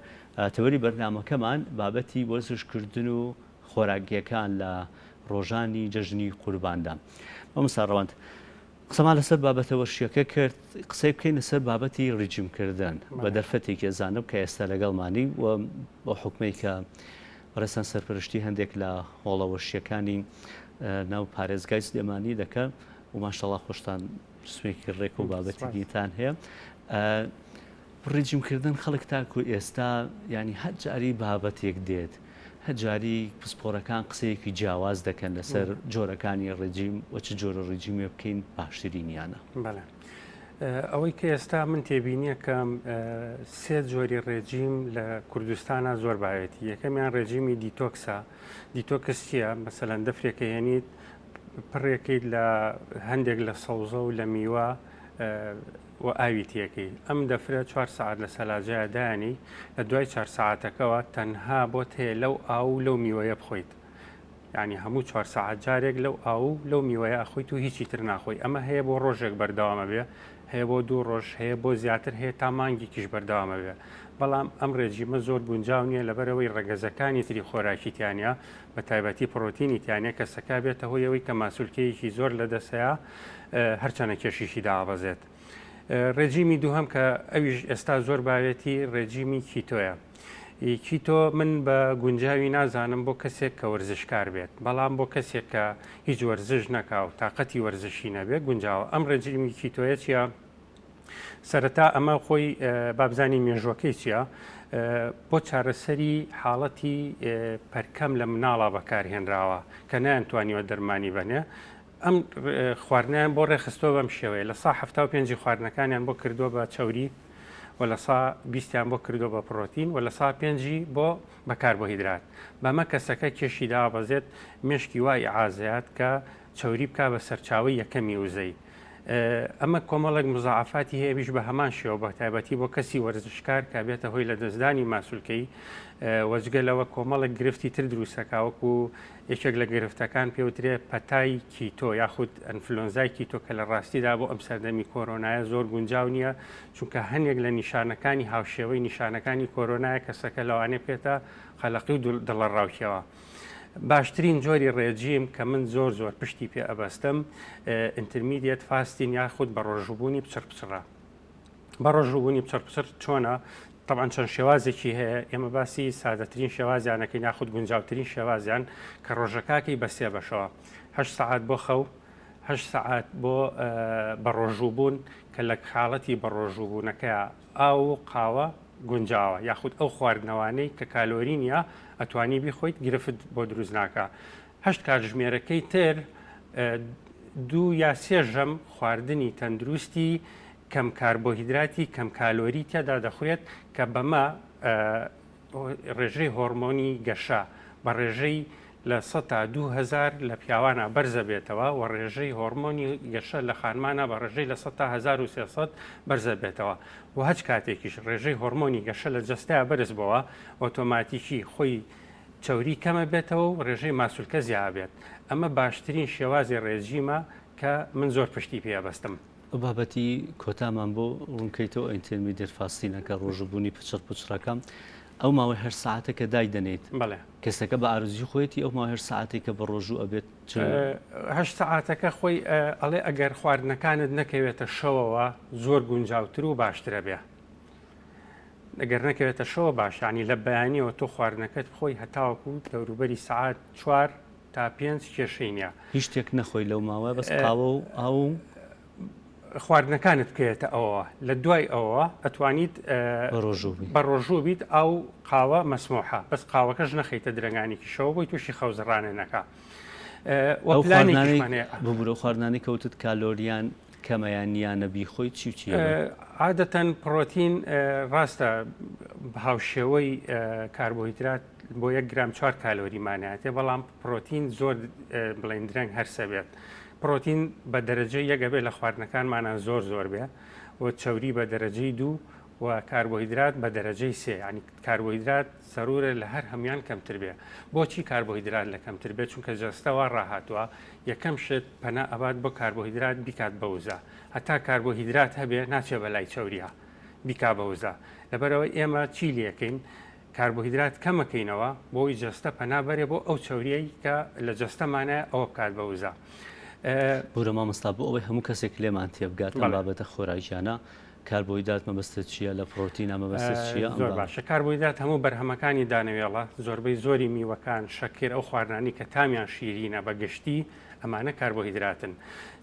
تەوەری بەرنامەکەمان بابەتی وەرزشکردن و خۆراکییەکان لە ڕۆژانی جەژنی قورباندا. مامۆستا ڕەوەند قسەمان لەسەر بابەتە وەرشییەکە کرد، قسەی بکەین لەسەر بابەتی ڕیجیمکردن بە دەرفەتێکی ئەزانم کە ئێستا لەگەڵمانی و بەو حوکمەی کە بەڕێزتان سەرپەرشتی هەندێک لە هۆڵە وەرشییەکانی ناو پارێزگای سلێمانی دەکەن و ماشەڵا خۆشتان جسمێکی ڕێک و بابەتێکیتان هەیە. ڕیجیمکردن خەڵک تاکو ئێستا یانی هەر جاری بابەتێک دێت هەر جاری پسپۆرەکان قسەیەکی جیاواز دەکەن لەسەر جۆرەکانی ڕێجیم و چ جۆرە ڕێجیمێ بکەین باشترینیانە. بەڵێ ئەوەی کە ئێستا من تێبینیەکەم سێ جۆری ڕێجیم لە کوردستانە زۆر باوێتی یەکەمیان ڕێجیمی دیتۆکسە دیتۆکس چییە مەسەلەن دەفرێکە هێنیت پڕێکەیت لە هەندێک لە سەوزە و لە میوە و ئاوی تێکەی ئەم دەفرە چوار سەعات لە سەلاجەیا دایەنێی لە دوای چوار سەعاتەکەوە تەنها بۆت هەیە لەو ئاو و لەو میوەیە بخۆیت یعنی هەموو چوار سەعات جارێک لەو ئاو و لەو میوەیە ئەخۆیت و هیچی تر ناخۆی ئەمە هەیە بۆ ڕۆژێک بەردەوامە بێ هەیە بۆ دوو ڕۆژ هەیە بۆ زیاتر هەیە تا مانگێکیش بەردەوامە بێ بەڵام ئەم ڕێجیمە زۆر گونجاو نییە لەبەرەوەی ڕەگەزەکانی تری خۆراکی تیانە بە تایبەتی پڕۆتینی تیانە کەسەکە بێتە هۆی ئەوەی کە ماسولکەیەکی زۆر لەدەسەیە هەرچەنە کێشیشی دابەزێت. ڕێجیمی دووهەم کە ئەویش ئێستا زۆر باوێتی ڕێجیمی کیتۆیە. کیتۆ من بە گونجاوی نازانم بۆ کەسێک کە وەرزشکار بێت، بەڵام بۆ کەسێک کە هیچ وەرزش نەکا و تاقەتی وەرزشی نەبێت گونجاوە. ئەم ڕێجیمی کیتۆیە چییە؟ سەرەتا ئەمە خۆی بابزانین مێژوەکەی چییە؟ بۆ چارەسەری حاڵەتی پەرکەم لە مناڵا بەکارهێنراوە کە نەیانتوانیوە دەرمانی بەنێ ئەم خواردنیان بۆ ڕێکخستووە بەم شێوەیە لە سا 75ی خواردنەکانیان بۆ کردووە بە چەوری و لە سا بیستیان بۆ کردووە بە پڕۆتین و لە سا پێنجی بۆ بە کاربۆهیدرات بەمە کەسەکە کێشی دابەزێت مێشکی وا ئیعازەیات کە چەوری بکا بە سەرچاوەی یەکەمی وزەی ئەمە کۆمەڵێک مزاعفاتی هەیە ئەویش بە هەمان شێوە بە تایبەتی بۆ کەسی وەرزشکار کە بێتە هۆی لەدەستدانی ماسولکەی وەجگە لەوە کۆمەڵێک گرفتی تر دروستەکە وەکو یەکێک لە گرفتەکان پێوترێ پەتای کیتۆ یاخود ئەنفلۆنزای کیتۆ کە لە ڕاستیدا بۆ ئەم سەردەمی کۆرۆنایە زۆر گونجاو نییە چونکە هەنێک لە نیشانەکانی هاوشێوەی نیشانەکانی کۆرۆنایە کەسەکە لەوانەیە بکەێتە قەلەقی و دڵەڕاوکێوە. باشترین جۆری ڕێجیم کە من زۆر زۆر پشتی پێ ئەبەستم intermediate fasting یاخود بە ڕۆژووبوونی پچڕ پچڕە. بە ڕۆژووبوونی پچڕ پچڕ چۆنە؟ طبعا چەند شێوازێکی هەیە ئێمە باسی سادەترین شێوازیانەکەین یاخود گونجاوترین شێوازیان کە ڕۆژەکەکەی بە سێ بەشەوە هەشت سەعات بۆ خەو هەشت سەعات بۆ بەڕۆژووبوون کە لە حاڵەتی بەڕۆژووبوونەکەیا ئاو و قاوە گونجاوە یاخود ئەو خواردنەوانەی کە کالۆری نییە ئەتوانی بیخۆیت گرفت بۆ دروست ناکا هەشت کاتژمێرەکەی تر دوو یا سێ ژەم خواردنی تەندروستی کەم کاربۆهیدراتی کەم کالۆری تێدا دەخورێت کە بەمە ڕێژەی هۆرمۆنی گەشە بە ڕێژەی 2000% لە پیاوانە بەرزەبێتەوە و ڕێژەی هۆرمۆنی گەشە لە خانمانە بە ڕێژەی 1300% بەرزەبێتەوە و هەچ کاتێکیش ڕێژەی هۆرمۆنی گەشە لە جەستەیا بەرز بۆوە ئۆتۆماتیکی خۆی چەوری کەمەبێتەوە و ڕێژەی ماسولکە زیابێت ئەمە باشترین شێوازی ڕێجیمە کە من زۆر پشتی پێ ئەبەستم. ئەو بابەتی کۆتامان بۆ ڕوونکەیتەوە intermediate fasting ەکە ڕۆژووبوونی پچڕ پچڕەکە ئەو ماوەی هەشت سەعاتە کە دایدەنێیت بەڵێ. کەسەکە بە ئارەزووی خۆیەتی ئەو ماوەی هەشت سەعاتەی کە بە ڕۆژوو ئەبێت چ. هەشت سەعاتەکە خۆی ئەڵێ ئەگەر خواردنەکانت نەکەوێتە شەوەوە زۆر گونجاوتر و باشترە بێ ئەگەر نەکەوێتە شەوە باش یانی لە بەیانیەوە تۆ خواردنەکەت بخۆی هەتاوەکو دەوروبەری سەعات چوار تا پێنج کێشەی نیە. هیچ شتێک نەخۆی لەو ماوە بەس قاوە و ئاو و. خواردنەکانت بکەوێتە ئەوەوە لە دوای ئەوەوە ئەتوانیت بە ڕۆژوو بیت ئاو قاوە مەسموحە بەس قاوەکەش نەخەیتە درەنگانێکی شەوە بۆی تووشی خەوزڕانێ نەکا. ئەو خواردنانەی ببورە ئەو خواردنانەی کە وتت کالۆریان کەمە یان نیانە بیخۆیت چی و چی ئەبن؟ عادەتەن پڕۆتین ڕاستە. هاوشێوەی کاربۆهیدرات بۆ یەک گرام چوار کالۆری ماناتێ بەڵام پرۆتین زۆر بڵێن درەنگ هەرسە بێت پرۆتین بە دەرەجەی یەک ئەبێ لە خواردنەکانمانا زۆر زۆر بێ و چەوری بە دەرەجەی دوو و کاربۆهیدرات بە دەرەجەی سێ یانی کاربۆهیدرات زەرورە لە هەر هەموان کەمتر بێ بۆچی کاربۆهیدرات لە کەمتر بێ چونکە جەستە وا ڕاهاتووە یەکەم شت پەنا ئەبات بۆ کاربۆهیدرات بیکات بە وزە هەتا کاربۆهیدرات هەبێ ناچێ بە لای چەوریا بیکا بە وزە لەبەرئەوەی ئێمە چی لێکەین کاربۆهیدرات کەمەکەینەوە بۆی جەستە پەنا بەرێ بۆ ئەو چەوریەی کە لە جەستەمانە ئەوە بکات بە وزە. بورە مامۆستا بۆ ئەوەی هەموو کەسێک لێمان تێبگات ئەم بابەتە خۆراکیانە کاربۆهیدرات مەبەستت چییە لە پرۆتینە مەبەستت چییە؟ زۆر باشە کاربۆهیدرات هەموو بەرهەمەکانی دانەوێڵە زۆربەی زۆری میوەکان شەکر ئەو خواردنانی کە تامیان شیرینە بە گشتی ئەمانە کاربۆهیدراتن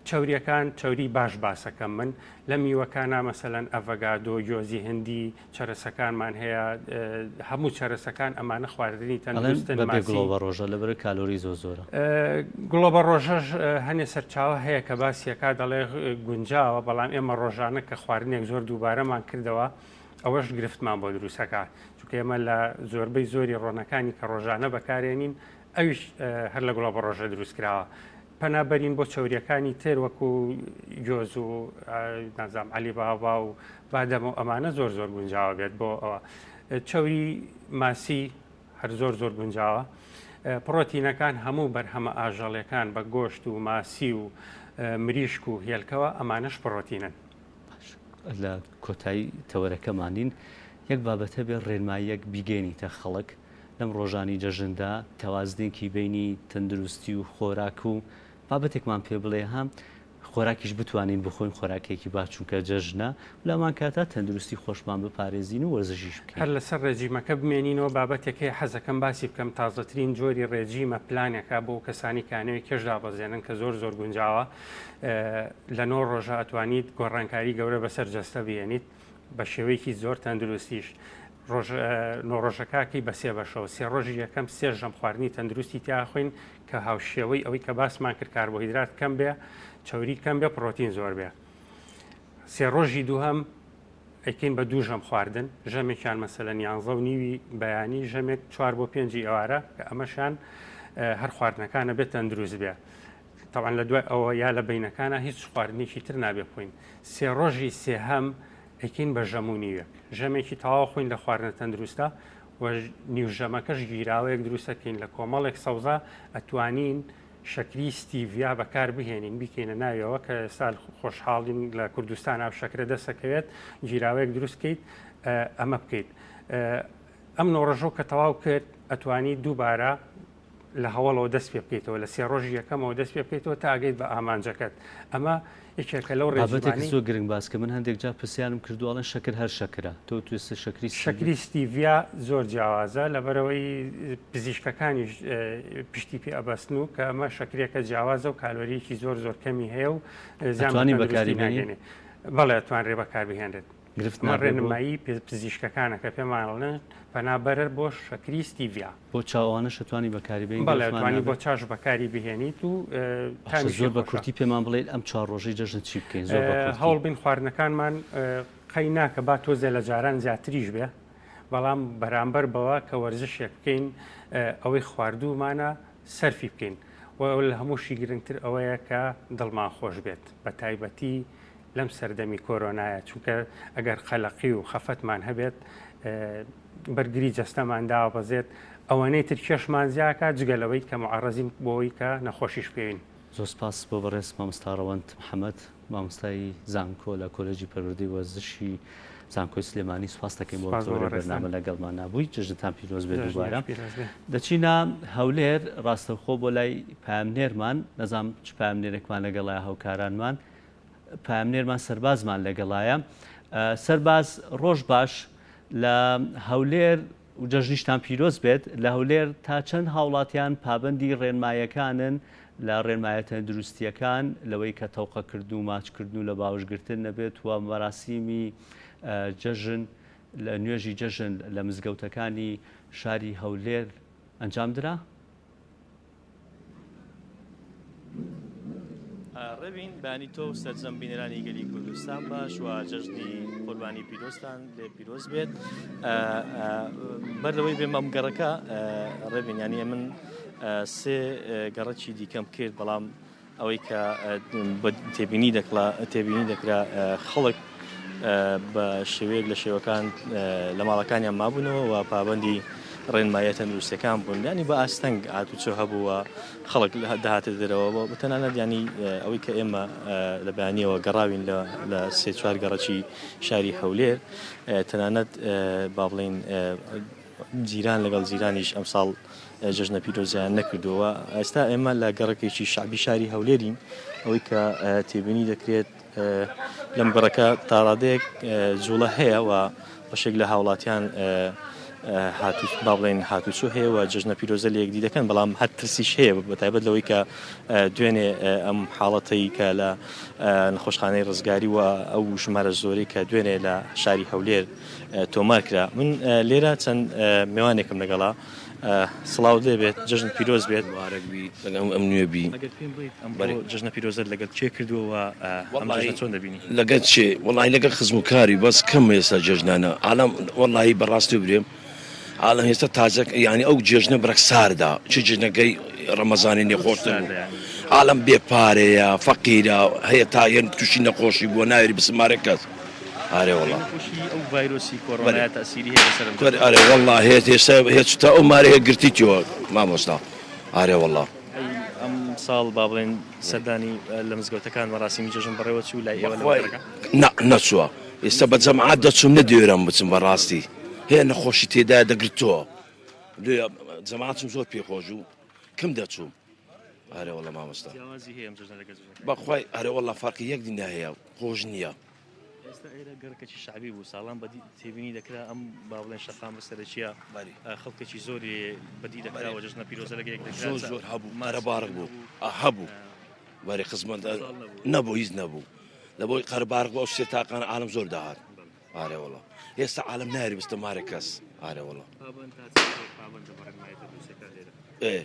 چەوریەکان چەوری باش باسەکەم من لە میوەکانا مەسەلەن ئەڤەگادۆ گۆزی هندی چەرەسەکانمان هەیە هەموو چەرەسەکان ئەمانە خواردنی تەندروستن بەبێ گڵۆبە ڕۆژە لەبەر کالۆری زۆر زۆرە. گڵۆبە ڕۆژەش هەنێ سەرچاوە هەیە کە باسیەکا دەڵێ گونجاوە بەڵام ئێمە ڕۆژانە کە خواردنێک زۆر دووبارەمان کردەوە ئەوەش گرفتمان بۆ دروستەکە چونکە ئێمە لە زۆربەی زۆری ڕۆنەکانی کە ڕۆژانە بەکارێنین ئەویش هەر لە گوڵابە ڕۆژە دروست کراوە. پەنا بەرین بۆ چەوریەکانی تر وەکو گۆز و نازام عەلی بابا و بادەم و ئەمانە زۆر زۆر گونجاوە بێت بۆ ئەوە. چەوری ماسی هەر زۆر زۆر گونجاوە. پڕۆتینەکان هەموو بەرهەمە ئاژەڵیەکان بە گۆشت و ماسی و مریشک و هێلکەوە ئەمانەش پڕۆتینن. باش لە کۆتایی تەوەرەکەمانین یەک بابەت هەبێ ڕێنماییەک بیگەیەنیتە خەڵک لەم ڕۆژانی جەژندا تەوازنێکی بەینی تەندروستی و خۆراک و بابەتێکمان پێ بڵێ ها خۆراکیش بتوانین بخۆین خۆراکێکی باش چونکە جەژنە و لەمان کاتا تەندروستی خۆشمان بپارێزین و وەرزشیش بکەین. هەر لەسەر ڕێجیمەکە بمێنینەوە بابەتێک هەیە حەزەکەم باسی بکەم تازەترین جۆری ڕێجیمە پلانێکە بۆ کەسانی کە ئەنەوێ کێش دابەزێنن کە زۆر زۆر گونجاوە لە نۆ ڕۆژە ئەتوانیت گۆڕانکاری گەورە بەسەر جەستە بهێنیت بە شێوەیەکی زۆر تەندروستیش ڕۆژ نۆ ڕۆژەکەکەی بە سێ بەشەوە سێ ڕۆژی یەکەم سێ ژەم خواردنی تەندروستی تیا خۆین کە هاوشێوەی ئەوەی کە باسمان کرد کاربۆهیدرات کەم بێ چەوری کەم بێ پڕۆتین زۆر بێ سێ ڕۆژی دووهەم ئەیکەین بە دوو ژەم خواردن ژەمێکیان مەسەلەن یانزە و نیوی بەیانی ژەمێک چوار بۆ پێنجی ئێوارە کە ئەمەشان هەر خواردنەکانە بێت تەندروست بێ تەبعەن لە دوای ئەوە یا لە بەینەکانا هیچ خواردنێکی تر نابێ بخۆین سێ ڕۆژی سێهەم ئەیکەین بە ژەم و نیوێک ژەمێکی تەواو خۆین لە خواردنە تەندروستە و نیو ژەمەکەش گیراوەیەک دروستەکەین لە کۆمەڵێک سەوزە ئەتوانین شەکری ستیڤیا بەکار بهێنین بیکەینە ناویەوە کە ئێستا خۆشحاڵین لە کوردستان ئەو شەکرە دەسەکەوێت گیراوەیەک دروست بکەیت ئەمە بکەیت ئەم نۆڕژۆ کە تەواو کرد ئەتوانی دووبارە لە هەوەڵەوە دەست پێ بکەیتەوە لە سێ ڕۆژی یەکەمەوە دەست پێ بکەیتەوە تا ئەگەیت بە ئامانجەکەت ئەمە یەکێکە لەو بابەتێکی ڕێزمانی زۆر گرنگ باس کرد من هەندێک جار پرسیارم کردووە ئەڵێن شەکر هەر شەکرە تۆ توێستە شەکری ستیڤیا شەکری ستیڤیا زۆر جیاوازە لەبەرئەوەی پزیشکەکانیش پشتی پێ ئەبەستن و کە ئەمە شەکرێکە جیاوازە و کالۆریەکی زۆر زۆر کەمی هەیە و زیان بە ئەتوانی تەندروستی بەکاری بێنی؟ ناگەیەنێ بەڵێ ئەتوانرێ بەکار بهێنرێت. گرفت ئەمە نابێ بۆ؟ ڕێنمایی پزیشکەکانە کە پێمان ئەڵێن پەنا بەرە بۆ شەکری ستیڤیا. بۆ چا ئەوانەش ئەتوانی بەکاری بێنی بەڵێ گرفتمان ئەتوانی بۆ نابێ؟ چاش بەکاری بهێنیت و باشە تامیشی زۆر بە خۆشە. کورتی پێمان بڵێیت ئەم چوار ڕۆژەی جەژن چی بکەین زۆر بە کورتی. هەوڵ بین خواردنەکانمان قەی ناکە با تۆزێ لە جاران زیاتریش بێ بەڵام بەرامبەر بەوە کە وەرزشێک بکەین ئەوەی خواردوومانە سەرفی بکەین و لە هەمووشی گرنگتر ئەوەیە کە دڵمان خۆش بێت بە تایبەتی لەم سەردەمی کۆرۆنایە چونکە ئەگەر قەلەقی و خەفەتمان هەبێت بەرگری جەستەمان دابەزێت ئەوەنەی تر کێشمان زیاکات جگە لەوەی کە معەڕەزین بۆی کە نەخۆشیش بکەوین. زۆر سپاس بۆ بەڕێز مامۆستا ڕەوەند محەمەد مامۆستای زانکۆ لە کۆلێجی پەروەردەی وەرزشی زانکۆی سلێمانی سپاس دەکەین بۆ سپاس بۆ تەوەرەی بەڕێزتان. بەرنامە لەگەڵمان نابووی جەژنتان پیرۆز بێت جەژنیش دووبارە پیرۆز بێ. دەچینە هەولێر ڕاستەوخۆ بۆ لای پەیامنێرمان نەزانم چ پەیامنێرێکمان لەگەڵایە هاوکارانمان پەیامنێرمان سەربازمان لەگەڵایە. سەرباز ڕۆژ باش لە هەولێر و جەژنیشتان پیرۆز بێت، لە هەولێر تا چەند هاوڵاتیان پابەندی ڕێنمایەکانن لە ڕێنمایە تەندروستییەکان لەوەی کە تەوقەکردن و ماچکردن و لە باوەشگرتن نەبێت و مەراسیمی جەژن لە نوێژی جەژن لە مزگەوتەکانی شاری هەولێر ئەنجامدرا؟ ڕێبین بەیانی تۆ و سەرجەم بینەرانی گەلی کوردستان باش و جەژنی قوربانی پیرۆزتان لێ پیرۆز بێت. بەر لەوەی بێم ئەم گەڕەکە ڕێبین یانی من سێ گەڕەکی دیکەم کرد بەڵام ئەوەی کە تێبینی دەکڵا تێبینی دەکرا خەڵک بە شێوەیەک لە شێوەکان لە ماڵەکانیان مابوونەوە و پابندی ڕێنماییە تەندروستەکان بوون ینی بە ئاستەنگ هاتوچۆ هەبوو و خەڵک دەهاتە دەرەوە و تەنانەت ینی ئەوەی کە ئێمە لە بەیانیەوە گەڕاوین لە سێ چوار گەڕەکی شاری هەولێر تەنانەت با بڵین جیران لەگەڵ جیرانیش ئەمساڵ جەژنە پیرۆزیان نەکردووە. ئێستا ئێمە لە گەڕەکێکی شەعبی شاری هەولێرین، ئەوەی کە تێبینی دەکرێت لەم گەڕەکە تاڕادەیەک جوڵە هەیە و بەشێک لە هاوڵاتیان هاتو با بڵێن هاتوچۆ هەیە و جەژنە پیرۆزە لە یەکدی دەکەن، بەڵام هەر ترسیش هەیە بە تایبەت لەوەی کە دوێنێ ئەم حاڵەتەی کە لە نەخۆشخانەی ڕزگاری و ئەو ژمارە زۆرەی کە دوێنێ لە شاری هەولێر تۆمار کرا. من لێرە چەند مێوانێکم لەگەڵە. سڵاوت لێ بێت، جەژنت پیرۆز بێت. مبارەک بی لەگەڵ ئەم نوێ بی. ئەگەر پێم بڵێیت ئەمڕۆ جەژنە پیرۆزەت لەگەڵ کێ کردووە و ئەم جەژنە چۆن دەبینی؟ لەگەڵ کێ؟ وەڵاهی لەگەڵ خزم و کاری بەس کەم ئێستا جەژنانە عالەم وەڵاهی بەڕاستی برێم عالەم هێستا تازە یانی ئەو جێژنە بڕەک ساردە چ جێژنەکەی ڕەمەزانی نێ خۆشتر بوو عالەم بێ پارەیە فەقیرە هەیە تا یەن تووشی نەخۆشی بووە ناوێری بسمارە کەس. ئارێ وەڵا. نەخۆشی ئەو ڤایرۆسی کۆرۆنایە تەئسیری هەیە لەسەر ئەم جەستە؟ ئارێ وەڵا هێت هێستا هێت تا ئەو مارە هێت گرتیتیەوە مامۆستا ئارێ وەڵا. ئەی ئەم ساڵ با بڵێن سەردانی لە مزگەوتەکان مەراسیمی جەژن بەڕێوە چوو لای ئێوە لە گەڕەکە؟ نا نەچووە ئێستا بە جەماعەت دەچووم نەدەوێرام بچم بەڕاستی هەیە نەخۆشی تێدایە دەگرتەوە لێ جەماعەتم زۆر پێ خۆش بوو کەم دەچووم. ئارێ وەڵا مامۆستا. جیاوازی هەیە ئەم جەژنە لەگەڵ جەژنەکانی بەخوای ئارێ وەڵا فەرقی یەک دنیا هەیە خۆش نییە. ئێستا ئێرە گەڕەکێکی شەعبی بوو ساڵان بەدی تێبینی دەکرا ئەم با بڵێن شەقامە سەرەکیە خەڵکێکی زۆری بەدی دەکرا و جەژنە پیرۆزە لەگە یەک دەکرا زۆر زۆر هەبوو قەرەباڵغ بوو هەبوو بەری خزمەت نەبوو هیچ نەبوو لەبۆی قەربارغ بوو ئەو سێ تاقانە عالم زۆر داهات ئارێ وەڵا ئێستا عالم نایەری بستە مارێ کەس ئارێ وەڵا پابەند تا چەند خەڵک پابەندە بە ڕێنمایە تەندروستیەکان لێرە؟ ئێ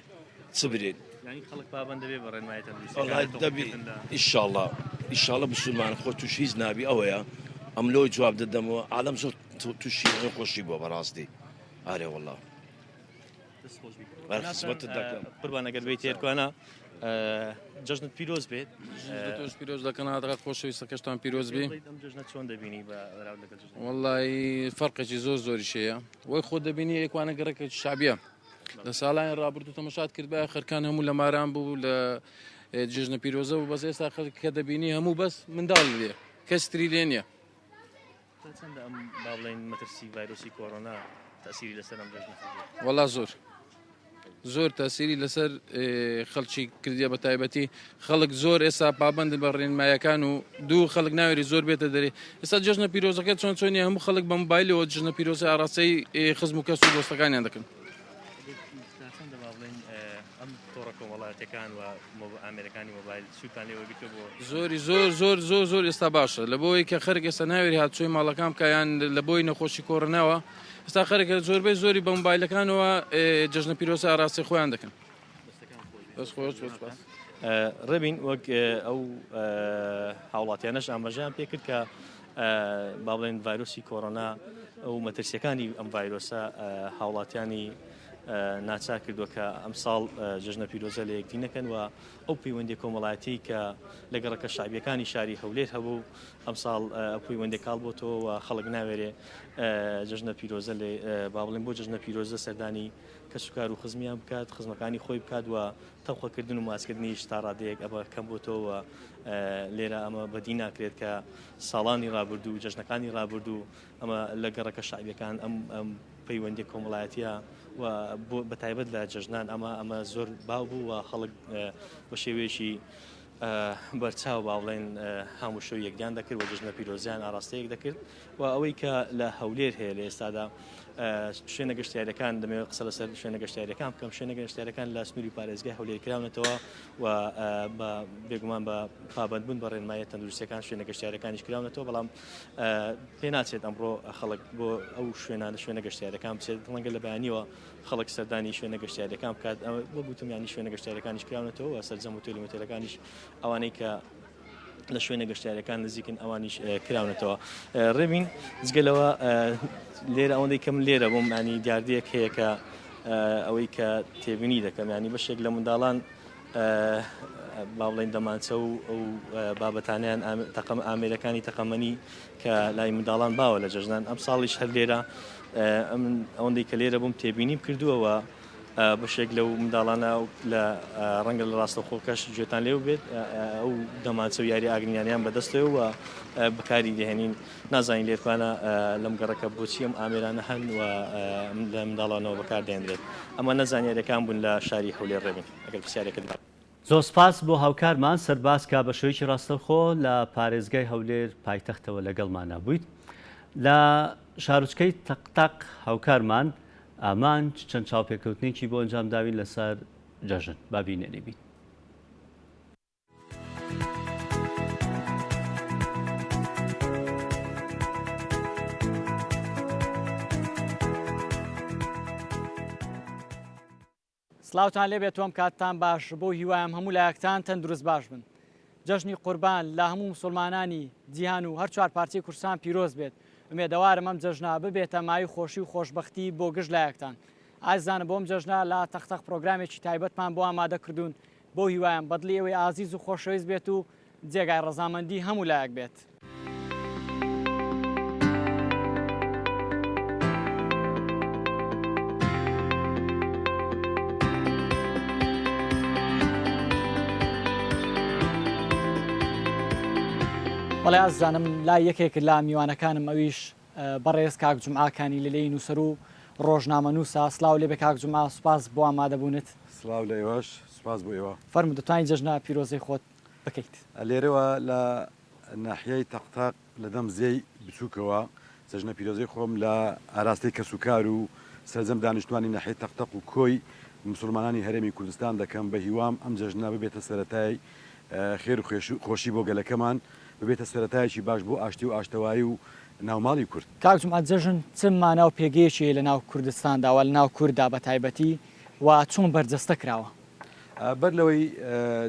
چ برێن؟ یانی خەڵک پابەند دەبێ بە ڕێنمایە تەندروستیەکان وەڵای لە دەبی تۆقەکردن لە ئیشاڵا ئیشاڵا مسلمان خۆ توش هیچ نابی ئەوەیە ئەم لۆی جواب دەدەمەوە عالم زۆر توشی نەخۆشی بووە بەڕاستی ئارێ وەڵا. دەست خۆش بی. بەر خزمەتت دەکەم. قوربان ئەگەر بێیت تێرکوانە جەژنت پیرۆز بێت. تۆش پیرۆز دەکەن هاتەکە خۆشەویستەکەشتان پیرۆز بی. ئەم جەژنە چۆن دەبینی بە بەراورد لەگەڵ جەژنەکان؟ وەڵی فەرقێکی زۆر زۆریش هەیە وەی خۆ دەبینی ئێکوانە گەڕەکێکی شەعبیە لە ساڵانی ڕابردوو تەمەشات کردبایە خەرکان هەموو لە ماران بوو لە جێژنە پیرۆزە بوو بەس ئێستا خەرک کە دەبینی هەموو بەس منداڵ لێ کەس تری لێ نییە. تا چەندە ئەم با بڵێین مەترسی ڤایرۆسی کۆرۆنا تەسیری لەسەر ئەم جەژنە کردووە؟ وەڵا زۆر زۆر تەسیری لەسەر خەڵکی کردیە بە تایبەتی خەڵک زۆر ئێستا پابندن بە ڕێنمایەکان و دوو خەڵک ناوێری زۆر بێتە دەرێ ئێستا جەژنە پیرۆزەکە چۆن چۆنی هەموو خەڵک بە موبایلەوە جەژنە پیرۆزە ئاراستەی خزم و کەس و دۆستەکانیان دەکەن. تا چەندە با بڵێین ئەم تۆڕە کۆمەڵایەتیەکان و ئامێرەکانی مۆبایل سوودتان لێ وەرگرتووە بۆ زۆری زۆر زۆر زۆر زۆر ئێستا باشە لە بۆی کە خەرک ئێستا ناوێری هاتوچۆی ماڵەکان بکە یان لە بۆی نەخۆشی کۆرۆناوە ئێستا خەرک زۆربەی زۆری بە مۆبایلەکانەوە جەژنە پیرۆزە ئاراستەی خۆیان دەکەن. دەست خۆش زۆر سوپاس. ڕێبین وەک ئەو هاوڵاتیانەش ئاماژەیان پێکرد کە با بڵێن ڤایرۆسی کۆرۆنا و مەترسیەکانی ئەم ڤایرۆسە هاوڵاتیانی ناچار کردووە کە ئەمساڵ جەژنە پیرۆزە لە یەکدی نەکەن و ئەو پەیوەندی کۆمەڵایەتی کە لە گەڕەکە شەعبیەکانی شاری هەولێر هەبوو ئەمساڵ ئەو پەیوەندی کاڵ بۆتەوە و خەڵک ناوێرێ جەژنە پیرۆزە لێ با بڵێن بۆ جەژنە پیرۆزە سەردانی کەسوکار و خزمیان بکات خزمەکانی خۆی بکات و تەوقەکردن و ماسکردنیش تا ڕادەیەک ئەمە کەم بۆتەوە و لێرە ئەمە بەدی ناکرێت کە ساڵانی ڕابردوو و جەژنەکانی ڕابردوو ئەمە لە گەڕەکە شەعبیەکان ئەم ئەم پەیوەندیە کۆمەڵایەتیە و بە تایبەت لە جەژنان ئەمە ئەمە زۆر باو بوو و خەڵک بە شێوەیەکی بەرچاو با بڵێن هاموشۆی یەکدیان دەکرد و جەژنە پیرۆزیان ئاراستەیەک دەکرد و ئەوەی کە لە هەولێر هەیە لە ئێستادا. شوێنە گەشتیاریەکان دەمەوێت قسە لەسەر شوێنە گەشتیاریەکان بکەم شوێنە گەشتیارەکان لە سنووری پارێزگای هەولێر کراونەتەوە و بە بێگومان بە پابندبوون بە ڕێنمایە تەندروستیەکان شوێنە گەشتیارەکانیش کراونەتەوە بەڵام پێ ناچێت ئەمڕۆ خەڵک بۆ ئەو شوێنانە شوێنە گەشتیارەکان بچێت ڕەنگە لە بەیانیەوە خەڵک سەردانی شوێنە گەشتیارەکان بکات وەک گوتم ینی شوێنە گەشتیارەکانیش کراونەتەوە و سەرجەم هۆتێل و مۆتێلەکانیش ئەوانەی کە لە شوێنە گەشتیارەکان نزیکن ئەوانیش کراونەتەوە ڕێبین جگە لەوە لێرە ئەوەندەی کەم لێرە بۆم ینی دیاردەیەک هەیە کە ئەوەی کە تێبینی دەکەم ینی بەشێک لە منداڵان با بڵێن دەمانچە و ئەو بابەتانیان تەقەم ئامێرەکانی تەقەمەنی کە لای منداڵان باوە لە جەژنان ئەم ساڵیش هەر لێرە ئەوەندەی کە لێرە بووم تێبینیم کردووەوە بەشێک لەو منداڵانە لە ڕەنگە لە ڕاستەوخۆکەش گوێتان لێو بێت ئەو دەمانچە و یاری ئاگرینانیان بەدەستەوە و بەکاری دەهێنین نازانین لێرکانە لەم گەڕەکە بۆچی ئەم ئامێرانە هەن و لە منداڵانەوە بەکار دێنرێت ئەمە نەزانیارەکان بوون لە شاری هەولێر ڕێبین ئەگەر پرسیارێکت زۆر سپاس بۆ هاوکارمان سەرباز کە بە شێوەیەکی ڕاستەوخۆ لە پارێزگای هەولێر پایتەختەوە لەگەڵمانا بوویت. لە شارۆچکەی تەقتەق هاوکارمان ئامانج چەند چاوپێکەوتنێکی بۆ ئەنجام داوین لەسەر جەژن. با بینەری بین. سڵاوتان لێبێت و ئەم کاتتان باش بەو هیوایم هەموو لایەکتان تەندروست باش بن. جەژنی قوربان لە هەموو موسوڵمانانی جیهان و هەر چوار پارچەی کوردستان پیرۆز بێت. ئومێدەوارم ئەم جەژنە ببێتە مایەی خۆشی و خۆشبەختی بۆ گشت لایەکتان. ئازیزانم بۆ ئەم جەژنە لە تەق تەق پرۆگرامێکی تایبەتمان بۆ ئامادە کردوون بەو هیوایەم بەدڵی ئێوەی ئازیز و خۆشەویست بێت و جێگای ڕەزامەندی هەموو لایەک بێت. بەڵێ ئازیزانم لای یەکێک لە میوانەکانم ئەویش بەڕێز کاک جومعە کانی لەلێی نووسەر و ڕۆژنامەنووسە سڵاو لێبێ کاک جومعە سوپاس بۆ ئامادەبوونت. سڵاو لە ئێوەش سوپاس بۆ ئێوە. فەرموو دەتوانی جەژنە پیرۆزەی خۆت بکەیت. لێرەوە لە ناحیەی تەقتەق لە دەم زێی بچووکەوە جەژنە پیرۆزەی خۆم لە ئاراستەی کەسوکار و سەرجەم دانیشتوانی ناحیەی تەقتەق و کۆی موسوڵمانانی هەرێمی کوردستان دەکەم بە هیوام ئەم جەژنە ببێتە سەرەتای خێر و خۆشی بۆ گەلەکەمان ببێتە سەرەتایەکی باش بۆ ئاشتی و ئاشتەوایی و ناوماڵی کورد. کاک جومعە جەژن چ مانا و پێگەیەکی هەیە لە ناو کوردستاندا و لە ناو کورددا بە تایبەتی و چۆن بەرجەستە کراوە؟ بەر لەوەی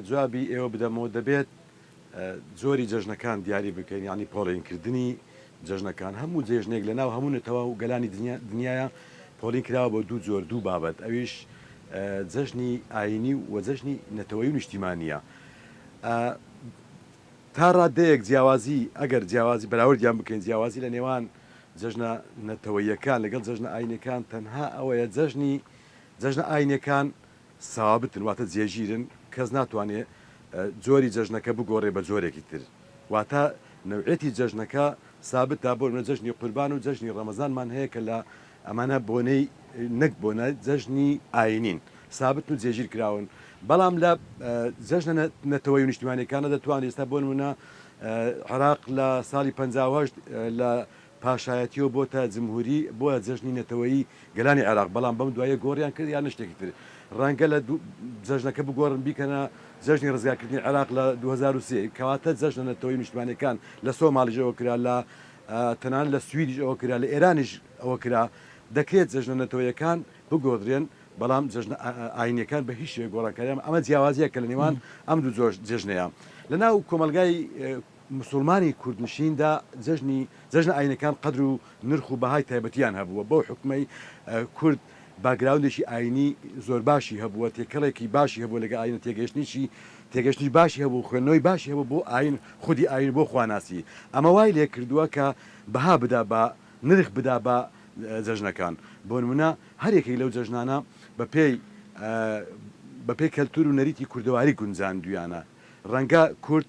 جوابی ئێوە بدەمەوە دەبێت جۆری جەژنەکان دیاری بکەین یانی پۆڵین کردنی جەژنەکان هەموو جێژنێک لە ناو هەموو نەتەوە و گەلانی دنیایا پۆلین کراوە بۆ دوو جۆر دوو بابەت ئەویش جەژنی ئاینی و جەژنی نەتەوەیی و نیشتیمانیە تا ڕادەیەک جیاوازی ئەگەر جیاوازی بەراوردیان بکەین جیاوازی لە نێوان جەژنە نەتەوەییەکان لەگەڵ جەژنە ئاینیەکان تەنها ئەوەیە جەژنی جەژنە ئاینیەکان سابتن واتە جێگیرن کەس ناتوانێ جۆری جەژنەکە بگۆڕێ بە جۆرێکی تر واتە نەوعێتی جەژنەکە سابتە بۆ نمونە جەژنی قوربان و جەژنی ڕەمەزانمان هەیە کە لە ئەمانە بۆنەی نەک بۆنە جەژنی ئاینین سابتن و جێگیر کراون بەڵام لە جەژنە نەتەوەی و نیشتیمانیەکانە دەتوانرێت ئێستا بۆ نمونە عێراق لە ساڵی 58 لە پاشایەتیەوە بۆتە جمهوری بۆیە جەژنی نەتەوەیی گەلانی عێراق بەڵام بەم دواییە گۆڕیان کرد یان شتێکی تر ڕەنگە لە جەژنەکە بگۆڕن بیکەنە جەژنی ڕزگارکردنی عێراق لە 2003 کەواتە جەژنە نەتەوەیی و نیشتمانیەکان لە سۆماڵیش ئەوە کرا لە تەنانەت لە سویدیش ئەوە کرا لە ئێرانیش ئەوە کرا دەکرێت جەژنە نەتەوەیەکان بگۆڕدرێن بەڵام جەژنە ئاینیەکان بە هیچ شێوەیەک گۆڕانکاریان ئەمە جیاوازیە کە لە نێوان ئەم دوو جۆر جەژنەیە لە ناو کۆمەڵگای موسوڵمانی کوردنشیندا جەژنی جەژنە ئاینەکان قەدر و نرخ و بەهای تایبەتیان هەبووە، بەو حوکمەی کورد باکگراوندێکی ئاینی زۆر باشی هەبووە، تێکەڵێکی باشی هەبووە لەگەڵ ئاینە تێگەیشتنێکی تێگەیشتنی باشی هەبوو، خوێندنەوەی باشی هەبوو بۆ ئاین خودی ئاین بۆ خواناسی، ئەمە وای لێکردووە کە بەها بدا بە نرخ بدا بە جەژنەکان، بۆ نموونە هەر یەکێک لەو جەژنانە بە پێی بە پێی کەلتور و نەریتی کوردەواری گونجاندوویانە، ڕەنگە کورد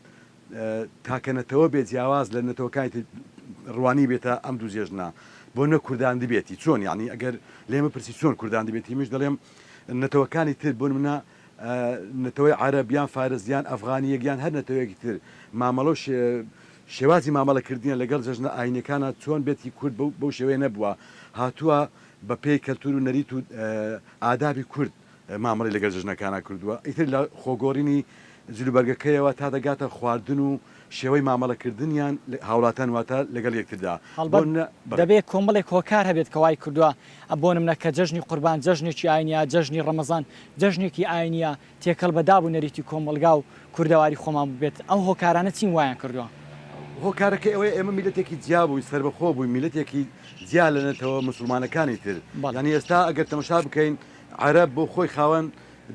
تاکە نەتەوە بێت جیاواز لە نەتەوەکانی تر ڕوانیبێتە ئەم دوو جێژنە بۆ نە کورداندبێتی چۆن یانی ئەگەر لێم بپرسی چۆن کورداندبێتی منیش دەڵێم نەتەوەکانی تر بۆ نمونە نەتەوەی عەرەب یان فارس یان ئەفغانیەک یان هەر نەتەوەیەکی تر مامەڵە و شێوازی مامەڵەکردنیان لەگەڵ جەژنە ئاینیەکانە چۆن بێت هی کورد بەو شێوەیە نەبووە هاتووە. بە پێی کەلتور و نەریت و ئادابی کورد مامەڵەی لەگەڵ جەژنەکانا کردووە، ئیتر لە خۆگۆڕینی جلوبەرگەکەیەوە تا دەگاتە خواردن و شێوەی مامەڵەکردنیان هاوڵاتان واتە لەگەڵ یەکتردا. بۆ هەڵبەت نمونە بەڵێ. دەبێ کۆمەڵێک هۆکار هەبێت کە وای کردووە، بۆ نمونە کە جەژنی قوربان جەژنێکی ئاینییە، جەژنی ڕەمەزان جەژنێکی ئاینییە، تێکەڵ بە داب و نەریتی کۆمەڵگا و کوردەواری خۆمان بووبێت، ئەو هۆکارانە چین وایان کردووە؟ هۆکارەکەی ئەوەیە ئێمە میللەتێکی جیا بووین، سەربەخۆ بووین، میللەتێکی جیا لە نەتەوە موسڵمانەکانی تر. بەڵێ. یانی ئێستا ئەگەر تەمەشا بکەین عەرەب بۆ خۆی خاوەن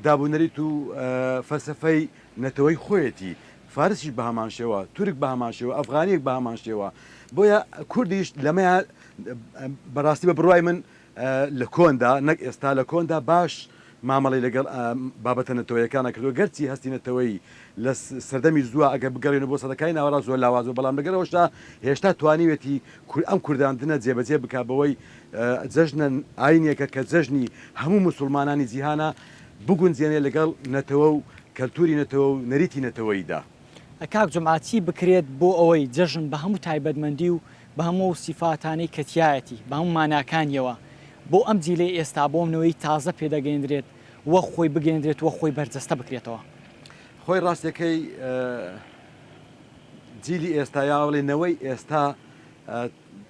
داب و نەریت و فەلسەفەی نەتەوەی خۆیەتی، فارسیش بە هەمان شێوە، تورک بە هەمان شێوە، ئەفغانییەک بە هەمان شێوە. بۆیە کوردیش لەمەیا بەڕاستی بە بڕوای من لە کۆندا نەک ئێستا لە کۆندا باش مامەڵەی لەگەڵ بابەتە نەتەوەیەکانا کردووە گەرچی هەستی نەتەوەیی لە سەردەمی زووە ئەگەر بگەڕێینەوە بۆ سەدەکانی ناوەڕاست زۆر لاواز بووە بەڵام لەگەڵ ئەوەشدا هێشتا توانیوێتی ئەم کورداندنە جێبەجێ بکات بەوەی جەژنە ئاینێکە کە جەژنی هەموو موسوڵمانانی جیهانە بگونجێنێ لەگەڵ نەتەوە و کەلتوری نەتەوە و نەریتی نەتەوەییدا. کاک جومعە چی بکرێت بۆ ئەوەی جەژن بە هەموو تایبەتمەندی و بە هەموو ئەو سیفاتانەی کە تیایەتی، بە هەموو ماناکانیەوە، بۆ ئەم جیلەی ئێستا، بۆ ئەم نەوەی تازە پێدەگەیەندرێت و خۆی بگەیەندرێت و خۆی بەرجەستە بکرێتەوە؟ خۆی ڕاستەکەی جیلی ئێستا یا بڵێ نەوەی ئێستا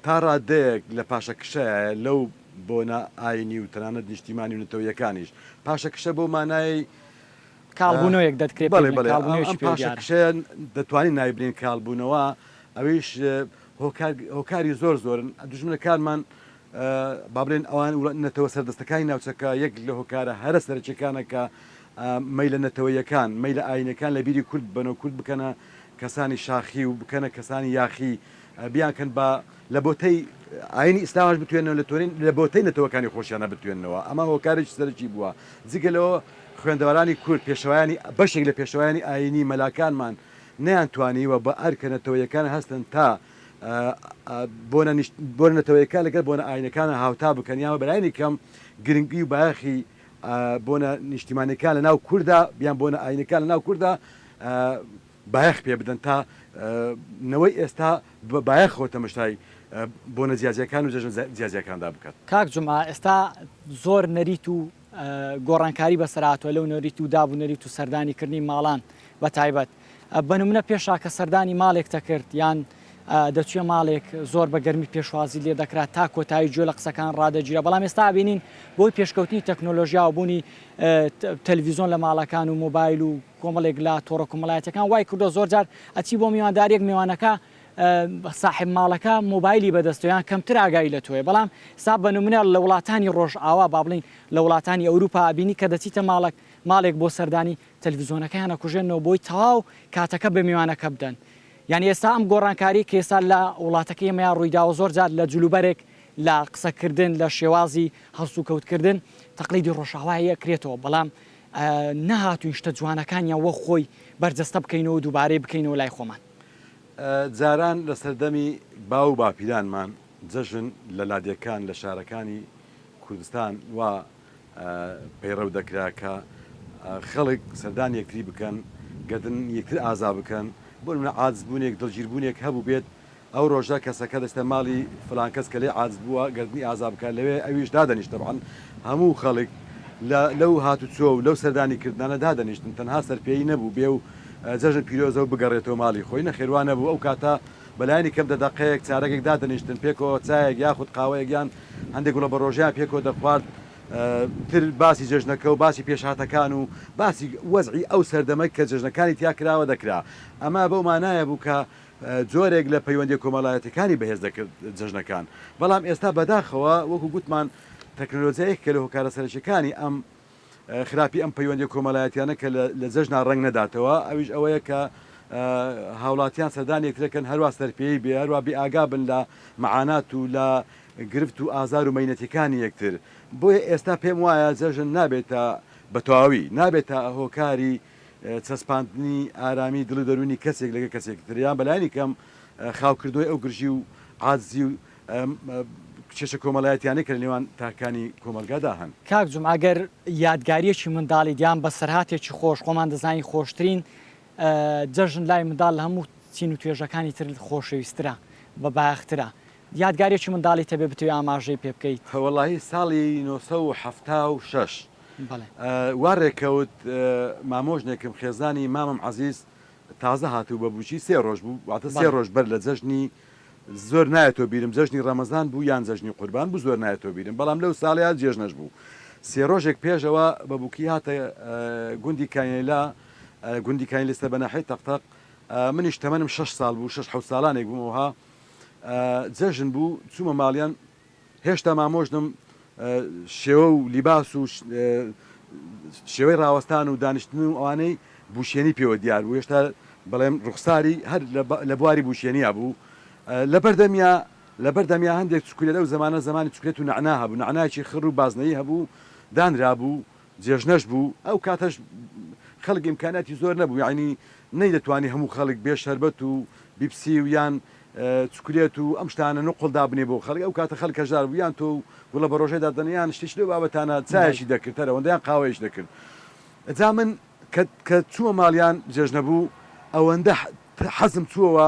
تا ڕادەیەک لە پاشەکشەیە لەو بۆنە ئاینی و تەنانەت نیشتیمانی و نەتەوەیەکانیش پاشەکشە بەو مانایەی کاڵبوونەوەیەک دەتکرێت پێ بەڵێ بڵێن بەڵێ کاڵبوونەوەیەکی ئەم پێوە دیارە. پاشەکشەیە دەتوانین ناوی بنێین کاڵبوونەوە ئەویش هۆکار هۆکاری زۆر زۆرن دوژمنەکانمان با بڵێن ئەوان نەتەوە سەردەستەکانی ناوچەکە یەک لە هۆکارە هەرە سەرەکیەکانە کە مەیلە نەتەوەیەکان مەیلە ئاینەکان لە بیری کورد ببەنەوە کورد بکەنە کەسانی شاخی و بکەنە کەسانی یاخی بیانکەن بە لە بۆتەی ئاینی ئیسلامش بتوێنەوە لە تۆرین لە بۆتەی نەتەوەکانی خۆشیانە بتوێنەوە ئەمە هۆکارێکی سەرەکی بووە جگە لەوە خوێندەوارانی کورد، پێشەوایانی بەشێک لە پێشەوایانی ئایینی مەلاکانمان نەیانتوانیوە بە ئەرکە نەتەوەیەکان هەستن تا بۆنە بۆنە نەتەوەیەکان لەگەڵ بۆنە ئایینەکان هاوتا بکەن یان بەلایەنی کەم گرنگی و بایەخی بۆنە نیشتیمانیەکان لەناو کوردا یان بۆنە ئایینەکان لەناو کوردا بایەخ پێ بدەن تا نەوەی ئێستا بە بایەخەوە تەمەشای بۆنە جیاجیاکان و جەژنە جیاجیاکاندا بکات. کاک جومعە ئێستا زۆر نەریت و گۆڕانکاری بەسەر هاتووە لەو نەریت و داب و نەریت و سەردانی کردنی ماڵان بە تایبەت بە نمونە پێشا کە سەردانی ماڵێک دەکرد یان دەچووە ماڵێک زۆر بە گەرمی پێشوازی لێ دەکرا تا کۆتایی گوێ لە قسەکان ڕادەگیرا بەڵام ئێستا بینین بۆی پێشکەوتنی تەکنۆلۆژیا و بوونی تەلویزیۆن لە ماڵەکان و مۆبایل و کۆمەڵێک لە تۆڕە کۆمەڵایەتەکان وای کردو زۆر جار ئەچی بۆ میوانداریەک میوانەکە ساحێب ماڵەکە مۆبایلی بەدەستەوە یان کەمتر ئاگای لە تۆیە بەڵام سا بە نمونە لە وڵاتانی ڕۆژئاوا با بڵێین لە وڵاتانی ئەوروپا ئەبینی کە دەچیتە ماڵەک ماڵێک بۆ سەردانی تەلفزیۆنەکەیان ئەکوژێنەوە بۆی تەواو کاتەکە بە میوانەکە بدەن یانی ئێستا ئەم گۆڕانکاری کە ئێستا لە وڵاتەکەی ئێمەیا ڕوویداوە زۆر جار لە جلوبەرگ لە قسەکردن لە شێوازی هەڵسوکەوتکردن تەقلیدی ڕۆژئاوایی ئەکرێتەوە بەڵام نەهاتوین شتە جوانەکانیان وەک خۆی بەرجەستە بکەینەوە و دووبارەی بکەینەوە لای خۆمان. جاران لە سەردەمی باو و باپیرانمان جەژن لە لادێکان لە شارەکانی کوردستان وا پەیڕەو دەکرا کە خەڵک سەردانی یەکتری بکەن، گەردن یەکتر ئازا بکەن، بۆ نمونە عاجزبوونێک، دڵگیربوونێک هەبووبێت ئەو ڕۆژە کەسەکە دەچتە ماڵی فلان کەس کە لێی عاجز بووە گەردنی ئازا بکات لەوێ ئەویش دادەنیشت تەبعەن هەموو خەڵک لە لەو هاتوچۆ و لەو سەردانی کردنانە دادەنیشتن تەنها سەرپێیی نەبوو بێ و جەژن پیرۆزە و بگەڕێتەوە ماڵی خۆی نەخێر وا نەبوو ئەو کاتە بەلایەنی کەم دە دەقەیەک چارەگێک دادەنیشتن پێکەوە چایەک یاخود قاوەیەک یان هەندێک گوڵە بەڕۆژەیان پێکەوە دەخوارد تر باسی جەژنەکە و باسی پێشهاتەکان و باسی وەزعی ئەو سەردەمە کە جەژنەکانی تیا کراوە دەکرا ئەمە بەو مانایە بوو کە جۆرێک لە پەیوەندیە کۆمەڵایەتیەکانی بەهێز دەکرد جەژنەکان بەڵام ئێستا بەداخەوە وەکو گوتمان تەکنەلۆجیا یەکێکە لە هۆکارە سەرەکیەکانی ئەم خراپی ئەم پەیوەندیە کۆمەڵایەتیانە کە لە جەژنا ڕەنگ نەداتەوە ئەویش ئەوەیە کە هاوڵاتیان سەردانی یەکترەکەن هەروا سەرپێی بێ هەروا بێ ئاگا بن لە معانات و لە گرفت و ئازار و مەینەتیەکانی یەکتر بۆیە ئێستا پێم وایە جەژن نابێتە بە تەواوی نابێتە هۆکاری چەسپاندنی ئارامی دڵ و دەروونی کەسێک لەگەڵ کەسێکی تر یان بەلایەنی کەم خاوکردنەوەی ئەو گرژی و عاجزی و کێشە کۆمەڵایەتیانەی کە لە نێوان تاکانی کۆمەڵگادا هەن. کاک جومعە گەر یادگاریەکی منداڵیت یان بەسەرهاتێکی خۆش، خۆمان دەزانین خۆشترین جەژن لای منداڵ لە هەموو چین و توێژەکانی تر خۆشەویسترە، بە بایەخترە. یادگاریەکی منداڵیت هەبێ بتەوێ ئاماژەی پێ بکەیت؟ وەڵاهی ساڵی 976 بەڵێ. وا ڕێکەوت مامۆژنێکم خێزانی مامم عەزیز تازە هاتبوو بە بووکی سێ ڕۆژ بوو واتە سێ بەڵێ. ڕۆژ بەر لە جەژنی زۆر نایەتەوە بیرم جەژنی ڕەمەزان بوو یان جەژنی قوربان بوو زۆر نایەتەوە بیرم بەڵام لەو ساڵەیا جێژنەش بوو سێ ڕۆژێک پێش ئەوە بە بووکی هاتە گوندی کانیلا گوندی کانیلی سەر بە ناحیەی تەقتەق منیش تەمەنم شەش ساڵ بوو شەش حەوت ساڵانێک بووم ئەوها جەژن بوو چوومە ماڵیان هێشتا مامۆژنم شێوە و لیباس و شێوەی ڕاوەستان و دانیشتن و ئەوانەی بووشێنی پێوە دیار بوو هێشتا بەڵێم ڕوخساری هەر لە بواری بووشێنیا بوو لەبەردەمیا لەبەردەمیا هەندێک چکلێت ئەو زەمانە زمانی چکلێت و نەعنا هەبوو نەعنایەکی خڕ و بازنەیی هەبوو دانرابوو جێژنەش بوو ئەو کاتەش خەڵک ئیمکاناتی زۆر نەبوو یانی نەیدەتوانی هەموو خەڵک بێ شەربەت و بیپسی و یان چوکلێت و ئەم شتانە نوقڵ دابنێ بۆ خەڵک ئەو کاتە خەڵک هەژار بوو یان تۆ و گوڵە بەڕۆژەی دادەنێ یان شتێکی لەو بابەتانە چایەکی دەکرد هەر ئەوەندە یان قاوەیەکی دەکرد جا من کە کە چوومە ماڵیان جێژنە بوو ئەوەندە حەزم چووەوە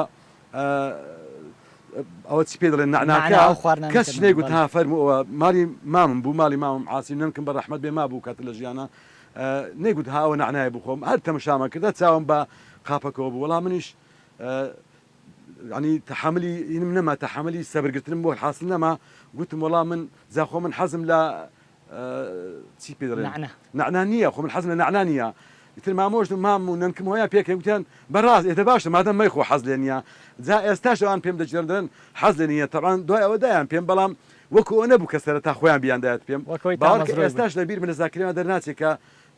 ئەوە چی پێ دەڵێن نەعناکە کەس نەیگوت ها فەرموو ئەوە ماڵی مامم بوو ماڵی مامم عاسیم نەنکم بە ڕەحمەت بێ مابوو کاتە لە ژیانە نەیگوت ها ئەوە نەعنایە بخۆم هەر تەمەشامە کردە چاوم بە قاپەکەوە بوو وەڵا منیش ینی تەحملی ئینم نەما تەحملی سەبرگرتنم بۆ حاصل نەما گوتم وەڵا من زاخۆ من حەزم لە چی پێ دەڵێن نەعنا. نەعنا نییە خۆ من حەزم لە نەعنا نییە ئیتر مامۆشت و مام و نەنکم هۆیان پێکەنین گوتیان بەڕاست ئێ دە باشە مادەم مەیخۆ حەز لێ نییە جا ئێستاش ئەوان پێم دەگێڕن دەڵێن حەز لێ نییە تەبعەن دوای ئەوە دایان پێم بەڵام وەکو ئەوە نەبوو کە سەرەتا خۆیان بیاندایەت پێم وەک ئەوەی باوەڕکە تامەزرۆی بووی. ئێستاش لە بیرم لە زاکیرەما دەرناچێ کە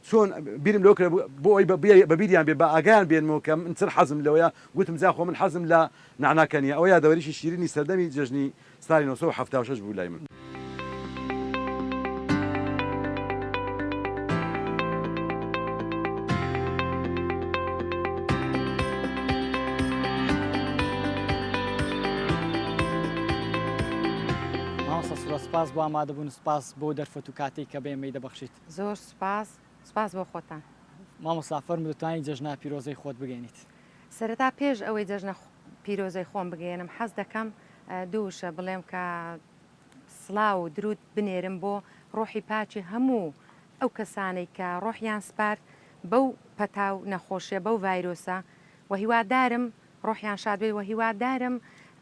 چۆن بیرم لەوە کرد بۆ ئەوەی بە بیریان بێ بە ئاگایان بێنمەوە کە من چەند حەزم لەوەیە گوتم جا خۆ من حەزم لە نەعناکە نییە ئەوە یادەوەریی شیرینی سەردەمی جەژنی سالی 976 بوو لای من. مامۆستا سورە سوپاس بۆ ئامادەبوون سوپاس بۆ دەرفەت و کاتێک کە بە ئێمەی دەبەخشیت. زۆر سوپاس سوپاس بۆ خۆتان. مامۆستا فەرموو دەتوانی جەژنە پیرۆزەی خۆت بگەینیت. سەرەتا پێش ئەوەی جەژنە پیرۆزەی خۆم بگەیەنم حەز دەکەم دوو وشە بڵێم کە سڵاو و درود بنێرم بۆ ڕۆحی پاکی هەموو ئەو کەسانەی کە ڕۆحیان سپارد بەو پەتا و نەخۆشیە بەو ڤایرۆسە و هیوادارم ڕۆحیان شاد بێت و هیوادارم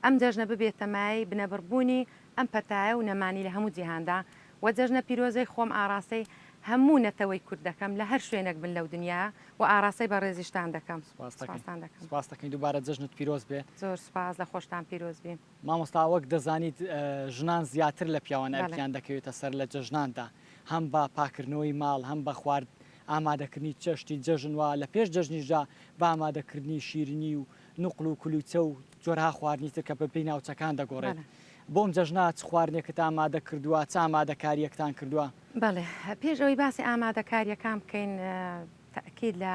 ئەم جەژنە ببێتە مایەی بنەبڕبوونی ئەم پەتایە و نەمانی لە هەموو جیهاندا و جەژنە پیرۆزەی خۆم ئاڕاستەی هەموو نەتەوەی کورد دەکەم لە هەر شوێنێک بن لەو دنیا و ئاڕاستەی بەڕێزیشتان دەکەم. سوپاستان دەکەم. سوپاست دەکەین دووبارە جەژنت پیرۆز بێ. زۆر سوپاس لە خۆشتان پیرۆز بی. مامۆستا وەک دەزانیت ژنان زیاتر لە پیاوان ئەرکیان دەکەوێتە سەر لە جەژناندا هەم بە پاکردنەوەی ماڵ هەم بە خوارد ئامادەکردنی چێشتی جەژن و لە پێش جەژنیشدا بە ئامادەکردنی شیرینی و نوقڵ و کولوچە و جۆرها خواردنی تر کە بەپێی ناوچەکان دەگۆڕێت. بۆ ئەم جەژنە چ خواردنێکت ئامادە کردووە، چ ئامادەکارییەکتان کردووە؟ بەڵێ پێش ئەوەی باسی ئامادەکارییەکان بکەین تەئکید لە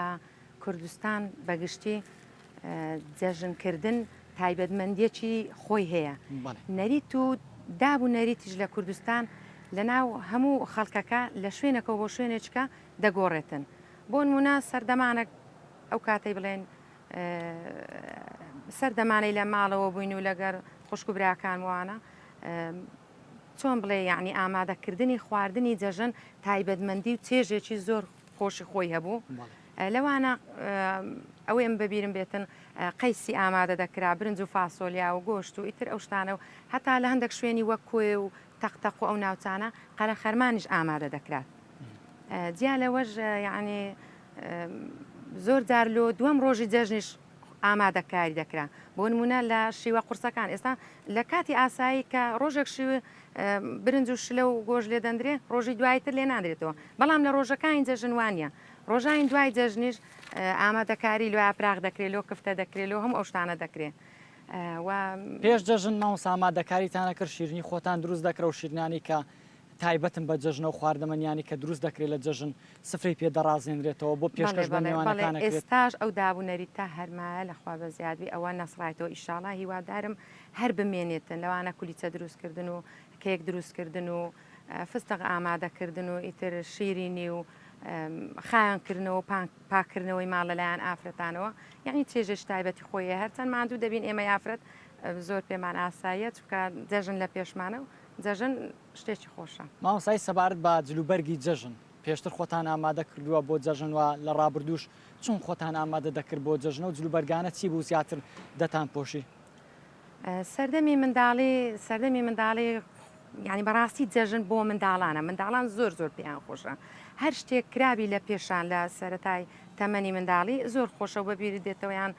کوردستان بە گشتی جەژن کردن تایبەتمەندیەکی خۆی هەیە نەریت و داب و نەریتیش لە کوردستان لە ناو هەموو خەڵکەکە لە شوێنەکەەوە بۆ شوێنێکە دەگۆڕێتن بۆ نمونە سەردەمانە ئەو کاتەی بڵێن سەردەمانەی لە ماڵەوە بووین و لەگەر خوشک و براکان وانە چۆن بڵێ یعنی ئامادەکردنی خواردنی جەژن تایبەتمەندی و چێژێکی زۆر خۆشی خۆی هەبوو لەوانە ئەوەی ئەم بەبیرم بێتن قەیسی ئامادە دەکرا برنج و فاسۆلیا و گۆشت و ئیتر ئەو شتانە و هەتا لە هەندێک شوێنی وەک کۆێ و تەقتەق و ئەو ناوچانە قەرە خەرمانیش ئامادە دەکرات جیا لەوەش یعنی زۆر جار لۆ دووەم ڕۆژی جەژنیش ئامادەکاری دەکرا بۆ نمونە لە شیوە قورسەکان ئێستا لە کاتی ئاسایی کە ڕۆژێک شیوە برنج و شلە و گۆش لێ دەندرێ ڕۆژی دوایتر لێ نادرێتەوە بەڵام لە ڕۆژەکانی جەژن وانە ڕۆژانی دوای جەژنیش ئامادەکاری لۆ ئاپراغ دەکرێت لۆ کفتە دەکرێت لۆ هەموو ئەو شتانە دەکرێت و پێش جەژن مامۆستا ئامادەکاریتانە کرد شیرینی خۆتان دروست دەکرا و شیرینانی کە تایبەتن بە جەژنە و خواردەمەنیانی کە دروست دەکرێت لە جەژن سفرەی پێ دەڕازێنرێتەوە بۆ بەڵێ پێشکەش بە بەڵێ بەڵێ میوانەکان ئەکرێت. ئێستاش ئەو داب و نەریتە هەر مایە لە خوا بەزیاد بی ئەوە نەسڕایتەوە ئیشاڵا هیوادارم هەر بمێنێتن لەوانە کولیچە دروست کردن و کێک دروست کردن و فستق ئامادە کردن و ئیتر شیرینی و خاوێن کردنەوە و پاک کردنەوەی ماڵ لەلایەن ئافرەتانەوە یعنی چێژێکی تایبەتی خۆی هەیە هەرچەند ماندوو دەبین ئێمەی ئافرەت. زۆر پێمان ئاساییە چونکە جەژن لە پێشمانە و جەژن شتێکی خۆشە. مامۆستای سەبارەت بە جلوبەرگی جەژن پێشتر خۆتان ئامادە کردووە بۆ جەژن و لە ڕابردووش چۆن خۆتان ئامادە دەکرد بۆ جەژن ئەو جلوبەرگانە چی بوو زیاتر دەتانپۆشی؟ سەردەمی منداڵی سەردەمی منداڵی یعنی بەڕاستی جەژن بۆ منداڵانە منداڵان زۆر زۆر پێیان خۆشە هەر شتێک کرابی لە پێشان لە سەتای تەمەنی منداڵی زۆر خۆشە و بەبیری دێتەوە یان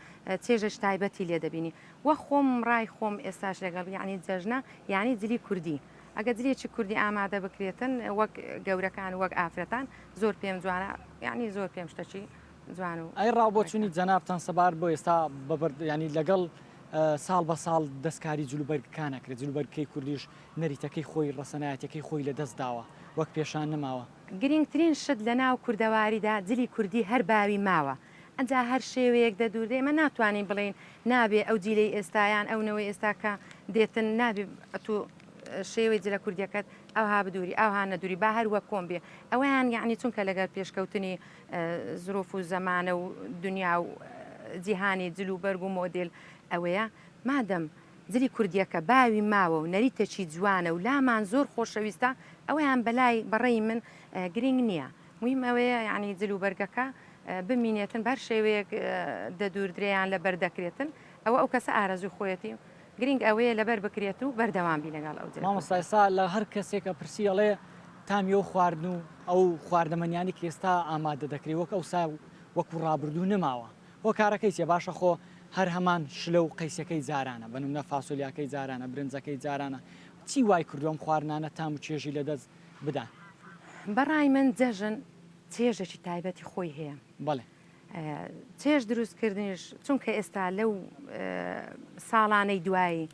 چێژێکی تایبەتی لێ دەبینی وە خۆم ڕای خۆم ئێستاش لەگەڵ یعنی جەژنە یعنی جلی کوردی ئەگە جلێکی کوردی ئامادە بکرێتن وەک گەورەکان وەک ئافرەتان زۆر پێم جوانە یعنی زۆر پێم شتەکی جوان و ئەی ڕاوبۆچوونی جەنابتان سەبارەت بۆ ئێستا بەبرد ینی لەگەڵ ساڵ بە ساڵ دەستکاری جلوبەرگەکان ئەکرێت جلوبەرگەکەی کوردیش نەریتەکەی خۆی ڕەسەنایەتەکەی خۆی لە دەست داوە وەک پێشان نەماوە. گرینگترین شت لە ناو کوردەواریدا جلی کوردی هەر باوی ماوە ئەجا هەر شێوەیەک دەدوورێ ئێمە ناتوانین بڵێین نابێ ئەو جیلەی ئێستا یان ئەو نەوەی ئێستا کە دێتن نابێ ئەتوو شێوەی جلە کوردیەکەت ئەوها بدووری ئەوها نەدووری با هەر وەک کۆن بێ ئەوەیان یعنی چونکە لەگەر پێشکەوتنی زروف و زەمانە و دنیا و جیهانی جل و بەرگ و مۆدێل ئەوەیە مادەم جلی کوردیەکە باوی ماوە و نەریتەکی جوانە و لامان زۆر خۆشەویستە ئەوەیان بەلای بەڕێی من گرینگ نییە مویم ئەوەیە یعنی جل و بەرگەکە بمینێتن بەر شێوەیەک دەدووردرێ یان لەبەر دەکرێتن ئەوە ئەو کەسە ئارەزووی خۆیەتی گرینگ ئەوەیە لەبەر بکرێت و بەردەوام بی لەگەڵ ئەو جلە مامۆستا ئێستا لە هەر کەسێک ئەپرسی ئەڵێ تامی ئەو خواردن و ئەو خواردەمەنیانی کە ئێستا ئامادە دەکرێت وەک ئەوسا وەکو ڕابردوو نەماوە هۆکارەکەی چیە باشە خۆ هەر هەمان شلە و قەیسەکەی جارانە بە نمونە فاسۆلیاکەی جارانە برنجەکەی جارانە چی وای کردووە ئەم خواردنانە تام و چێژی لەدەست بدات؟ بەڕای من جەژن چێژێکی تایبەتی خۆی هەیە. بەڵێ. چێژ دروست کردنیش چونکە ئێستا لەو ساڵانەی دوایی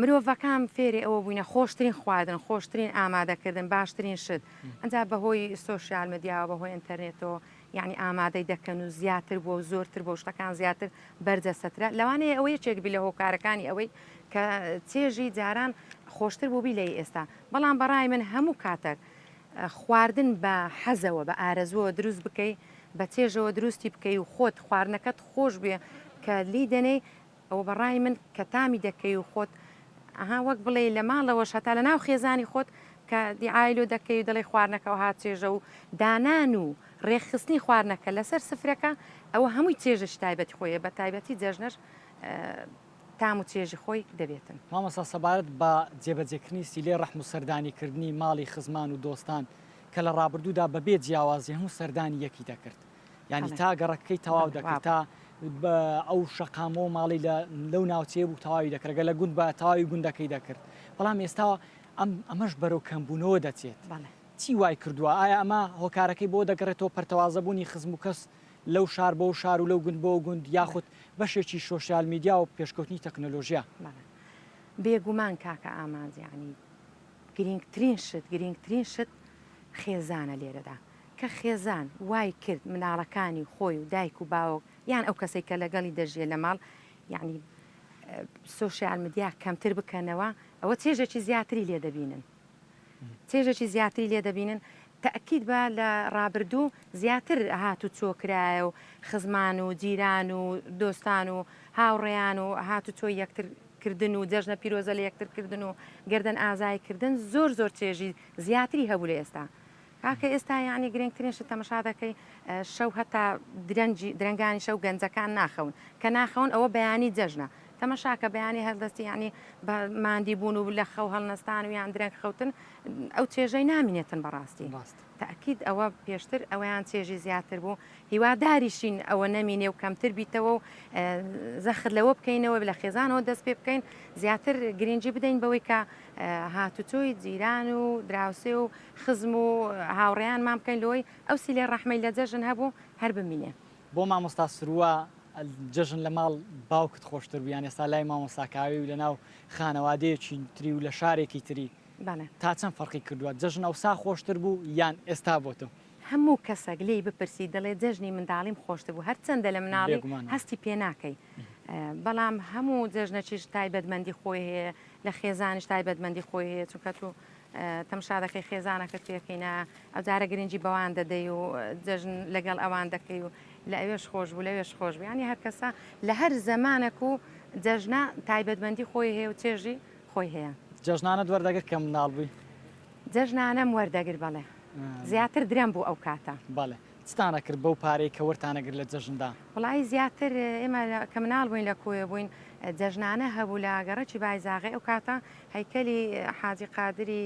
مرۆڤەکان فێری ئەوە بووینە خۆشترین خواردن خۆشترین ئامادەکردن باشترین شت ئەجا بەهۆی سۆشیال مدیاوە بەهۆی ئینتەرنێتەوە یعنی ئامادەی دەکەن و زیاتر بووە و زۆرتر بۆ شتەکان زیاتر بەرجەستەترە لەوانەیە ئەوە یەکێک بی لە هۆکارەکانی ئەوەی کە چێژی جاران خۆشتر بووبی لەی ئێستا بەڵام بەڕای من هەموو کاتێک خواردن بە حەزەوە بە ئارەزووەوە دروست بکەی بە چێژەوە دروستی بکەی و خۆت خواردنەکەت خۆش بێ کە لێی دەنێی ئەوە بە ڕای من کە تامی دەکەی و خۆت ئەها وەک بڵێی لە ماڵەوەش هەتا لە ناو خێزانی خۆت کە دیعای لۆ دەکەی و دەڵێی خواردنەکە وەها چێژە و دانان و ڕێکخستنی خواردنەکە لەسەر سفرەکە ئەوە هەمووی چێژێکی تایبەتی خۆیە بە تایبەتی جەژنەش تام و چێژی خۆی دەبێتن. مامۆستا سەبارەت بە جێبەجێکردنی سیلەی ڕەحم و سەردانیکردنی ماڵی خزمان و دۆستان کە لە ڕابردوودا بەبێ جیاوازی هەموو سەردانی یەکی دەکرد یانی تا گەڕەکەکەی تەواو دەکرد تا ئەو شەقامە و ماڵی لە لەو ناوچەیە بوو تەواوی دەکرد گەر لە گوند بە تەواوی گوندەکەی دەکرد بەڵام ئێستا ئەم ئەمەش بەرەو کەمبوونەوە دەچێت چی وای کردووە ئایا ئەمە هۆکارەکەی بۆ دەگەڕێتەوە پەرتەوازەبوونی خزم و کەس لەو شار بۆ شار و لەو گوند بۆ گوند یاخود بەشێکی شۆشیال میدیا و پێشکەوتنی تەکنەلۆژیا؟ بەڵێ بێگومان کاکە ئامانج یانی گرینگترین شت گرینگترین شت خێزانە لێرەدا کە خێزان وای کرد مناڵەکانی خۆی و دایک و باوک یان ئەو کەسەی کە لەگەڵی دەژیێ لە ماڵ یانی سۆشیال میدیا کەمتر بکەنەوە ئەوە چێژێکی زیاتری لێ دەبینن. چێژێکی زیاتری لێ دەبینن، تەئکید بە لە ڕابردوو زیاتر هاتوچۆ کرایە و خزمان و جیران و دۆستان و هاوڕێیان و هاتوچۆی یەکتر کردن و جەژنە پیرۆزە لە یەکتر کردن و گەردەن ئازای کردن زۆر زۆر چێژی زیاتری هەبوو لە ئێستا کاکە ئێستا یعنی گرنگترین شت تەمەشا دەکەی شەو هەتا درەنگی درەنگانی شەو گەنجەکان ناخەون کە ناخەون ئەوە بەیانی جەژنە تەمەشاکە بەیانی هەڵدەستی یانی بە ماندی بوون و لە خەو هەڵنەستان و یان درەنگ خەوتن ئەو چێژەی نامینێتن بەڕاستی ڕاست. تەئکید ئەوە پێشتر ئەوەیان چێژی زیاتر بوو هیواداریشین ئەوە نەمینێ و کەمتر بیتەوە و زەخت لەوە بکەینەوە لە خێزانەوە دەست پێ بکەین زیاتر گرنگی بدەین بەوەی کە هاتوچۆی جیران و دراوسێ و خزم و هاوڕێیانمان بکەین لەوەی ئەو سیلەی ڕەحمەی لە جەژن هەبوو هەر بمینێ. بۆ مامۆستا سروە جەژن لە ماڵ باوکت خۆشتر بوو یان ئێستا لای مامۆستا کاوێ و لەناو خانەوادەیەکی تری و لە شارێکی تری بەڵێ. تا چەند فەرقی کردووە جەژن ئەوسا خۆشتر بوو یان ئێستا بۆ تۆ؟ هەموو کەسەک لێی بپرسی دەڵێ جەژنی منداڵیم خۆشتر بوو هەرچەندە لە مناڵی بێگومان هەستی پێ ناکەی بەڵام هەموو جەژنەکیش تایبەتمەندی خۆی هەیە لە خێزانیش تایبەتمەندی خۆی هەیە چونکە تو تەمشا دەکەی خێزانەکەت پێکەینە ئەوجارە گرنگی بەوان دەدەی و جەژن لەگەڵ ئەوان دەکەی و لە ئەوێش خۆش بوو لەوێش خۆش بوو یانی هەر کەسە لە هەر زەمانەک و. جەژنە تایبەتمەندی خۆی هەیە و چێژی خۆی هەیە. جەژنانەت وەردەگرت کە منداڵ بووی؟ جەژنانەم وەردەگرت بەڵێ. زیاتر درەم بوو ئەو کاتە. بەڵێ. چتان ئەکرد بەو پارەی کە وەرتان ئەگرت لە جەژندا؟ وەڵایی زیاتر ئێمە کە مناڵ بووین لە کۆیە بووین جەژنانە هەبوو لە گەڕەکی بایزاغەی ئەو کاتە هەیکەلی حاجی قادری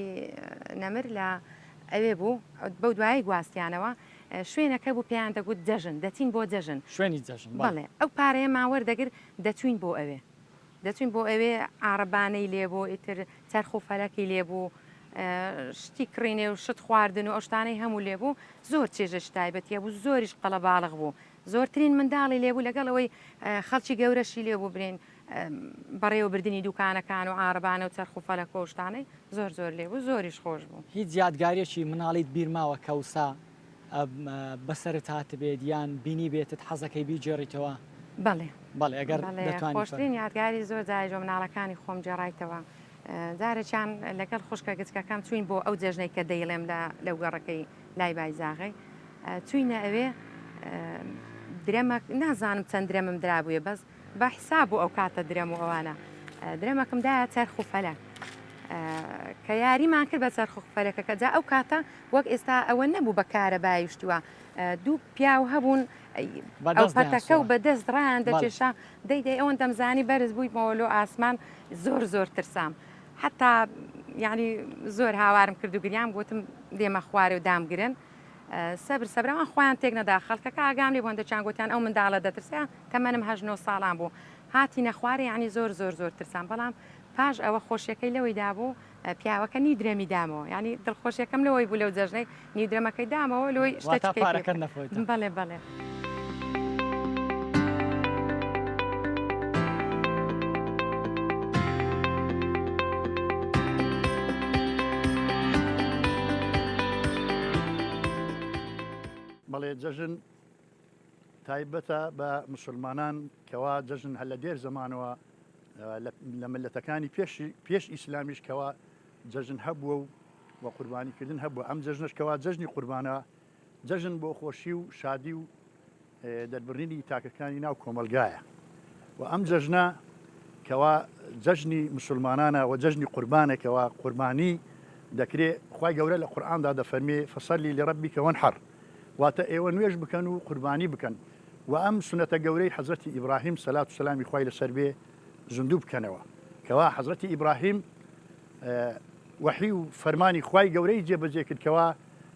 نەمر لە ئەوێ بوو بەو دوایی گواستیانەوە شوێنەکە بوو پێیان دەگوت جەژن دەچین بۆ جەژن. شوێنی جەژن بەڵێ. بەڵێ ئەو پارەیەمان وەردەگرت دەچووین بۆ ئەوێ. دەچووین بۆ ئەوێ عاڕەبانەی لێ بوو ئیتر چەرخ و فەلەکی لێ بوو شتی کڕینێ و شت خواردن و ئەو شتانەی هەموو لێ بوو زۆر چێژێکی تایبەتی هەبوو زۆریش قەڵەباڵغ بوو زۆرترین منداڵی لێ بوو لەگەڵ ئەوەی خەڵکی گەورەشی لێ بوو برێن بەڕێوەبردنی دوکانەکان و عاڕەبانە و چەرخ و فەلەک و ئەو شتانەی زۆر زۆر لێ بوو زۆریش خۆش بوو. هیچ یادگاریەکی مناڵیت بیر ماوە کە وسا بەسەرت هاتبێت یان بینیبێتت حەزەکەی بیگێڕیتەوە؟ بەڵێ. بەڵێ ئەگەر دەتوانی. خۆشترین یادگاری زۆر جاریش بە مناڵەکانی خۆم گێڕایتەوە. جارێکیان لەگەڵ خوشکە گچکەکەم چووین بۆ ئەو جێژنەی کە دەیڵێم لە لەو گەڕەکەی لای بایزاغەی. چووینە ئەوێ درەمەک نازانم چەند درەمم درابوویە بەس بە حیساب بوو ئەو کاتە درەم و ئەوانە. درەمەکم دایە چەرخ و فەلەک. کە یاریمان کرد بە چەرخ و فەلەکەکە جا ئەو کاتە وەک ئێستا ئەوە نەبوو بە کارەبای و شتی وا. دوو پیاو هەبوون ئەو پەتەکە و بە دەست ڕایان دەکێشا دەی دەی ئەوەندەم زانی بەرز بوویمەوە لۆ ئاسمان زۆر زۆر ترسام حتا یعنی زۆر هاوارم کرد و گریام گوتم دێمە خوارێ و دامگرن سەبر سەبرەوان خۆیان تێک نەدا خەڵکەکە ئاگام لێ بوون دەچیان گوتیان ئەو منداڵە دەترسێ تەمەنم هەشت نۆ ساڵان بوو هاتینە خوارێ یعنی زۆر زۆر زۆر ترسام بەڵام پاش ئەوە خۆشیەکەی لەوەی دابوو پیاوەکە نیو درەمی دامەوە یانی دڵخۆشیەکەم لەوەی بوو لەو جەژنەی نیو درەمەکەی دامەوە لۆی شتێکی پارەکەت نەخۆیت بەڵێ بەڵێ. بەڵێ جەژن تایبەتە بە مسلمانان کەوا جەژن هەر لە دێر زەمانەوە لە ملەتەکانی پێش ئیسلامیش کەوا جەژن هەبووە و و قوربانیکردن هەبووە ئەم جەژنەش کەوا جەژنی قوربانە جەژن بۆ خۆشی و شادی و دەربڕینی تاکەکانی ناو کۆمەلگایە و ئەم جەژنە کەوا جەژنی مسلمانانە و جەژنی قوربانێکەوە قوربانی دەکرێ خوای گەورە لە قورئاندا دەفەرمێ فصل لربک وانحر واتە ئێوە نوێژ بکەن و قوربانی بکەن و ئەم سوننەتە گەورەی حەزرەتی ئیبراهیم سەلات و سەلامی خوای لەسەر بێ زیندوو بکەنەوە کەوا حەزرەتی ئیبراهیم وەحی و فەرمانی خوای گەورەی جێبەجێ کرد کەوا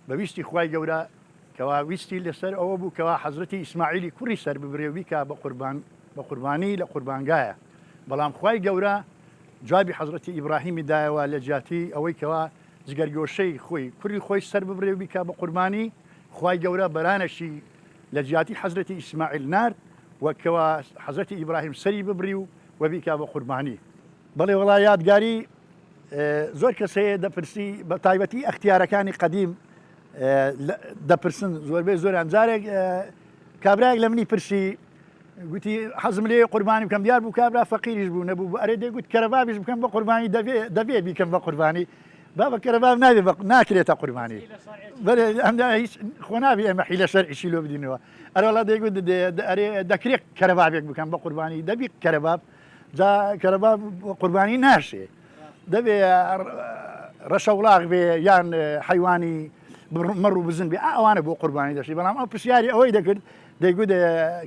بە ویستی خوای گەورە کەوا ویستی لەسەر ئەوە بوو کەوا حەزرەتی ئیسماعیلی کوڕی سەر ببرێ و بیکا بە قوربان بە قوربانی لە قوربانگایە بەڵام خوای گەورە جوابی حەزرەتی ئیبراهیمی دایەوە لە جیاتی ئەوەی کەوا جگەرگۆشەی خۆی کوڕی خۆی سەر ببرێ و بیکا بە قوربانی خوای گەورە بەرانەشی لە جیاتی حەزرەتی ئیسماعیل نارد و کەوا حەزرەتی ئیبراهیم سەری ببری و و بیکا بە قوربانی. بەڵێ وەڵا یادگاری زۆر کەس هەیە دەپرسی بە تایبەتی ئەختیارەکانی قەدیم دەپرسن زۆربەی زۆریان جارێک کابراەک لە منی پرسی گوتی حەزم لێ قوربانی بکەم دیار بوو کابرا فەقیریش بوو نەبوو ئەرێ دەگوت کەرەبابیش بکەم بە قوربانی دەبێ دەبێ بیکەم بە قوربانی بابە کەرەباب نابێ ناکرێتە قوربانی بەرێ ئەمدا هیچ خۆ نابێ ئێمە حیلە شەرعیشی لۆ بدینەوە ئەرەوەڵا دەیگوت ئەرێ دەکرێت کەرەبابێک بکەم بە قوربانی دەبی کەرەباب جا کەرەباب قوربانی ناشێ دەبێ ڕەشەوڵاغ بێ یان حیوانی مەڕ و بزن بێ ئەوانە بۆ قوربانی دەشی بەڵام ئەو پرسیاری ئەوەی دەکرد دەیگوت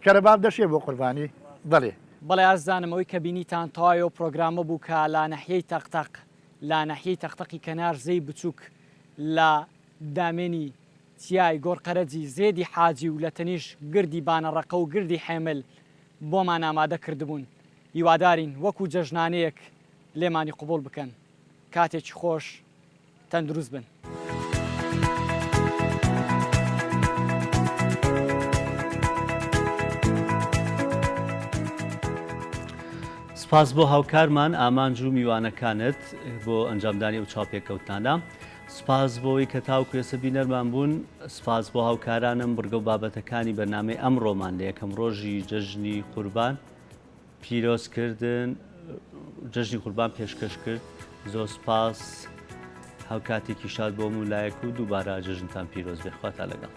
کەرەباب دەشێ بۆ قوربانی بەڵێ. بەڵێ ئازیزانم ئەوەی کە بینیتان تەواوی ئەو پرۆگرامە بوو کە لە نەحیەی تەقتەق لە نەحیەی تەقتەقی کەنار زێی بچووک لە دامێنی چیای گۆڕقەرەجی زێدی حاجی و لە تەنیشت گردی بانەڕەقە و گردی حێمل بۆمان ئامادە کردبوون هیوادارین وەکو جەژنانەیەک لێمانی قبوڵ بکەن کاتێکی خۆش تەندروست بن. سپاس بۆ هاوکارمان ئامانج و میوانەکانت بۆ ئەنجامدانی ئەو چاوپێکەوتنانە. سپاس بۆ ئەوەی کە تاوەکو ئێستا بینەرمان بوون. سپاس بۆ هاوکارانم بڕگە و بابەتەکانی بەرنامەی ئەمڕۆمان لە یەکەم ڕۆژی جەژنی قوربان پیرۆز کردن جەژنی قوربان پێشکەش کرد. زۆر سپاس هاوکاتێکی شاد بۆ هەموو لایەک و دووبارە جەژنتان پیرۆز بێ. خواتان لەگەڵ.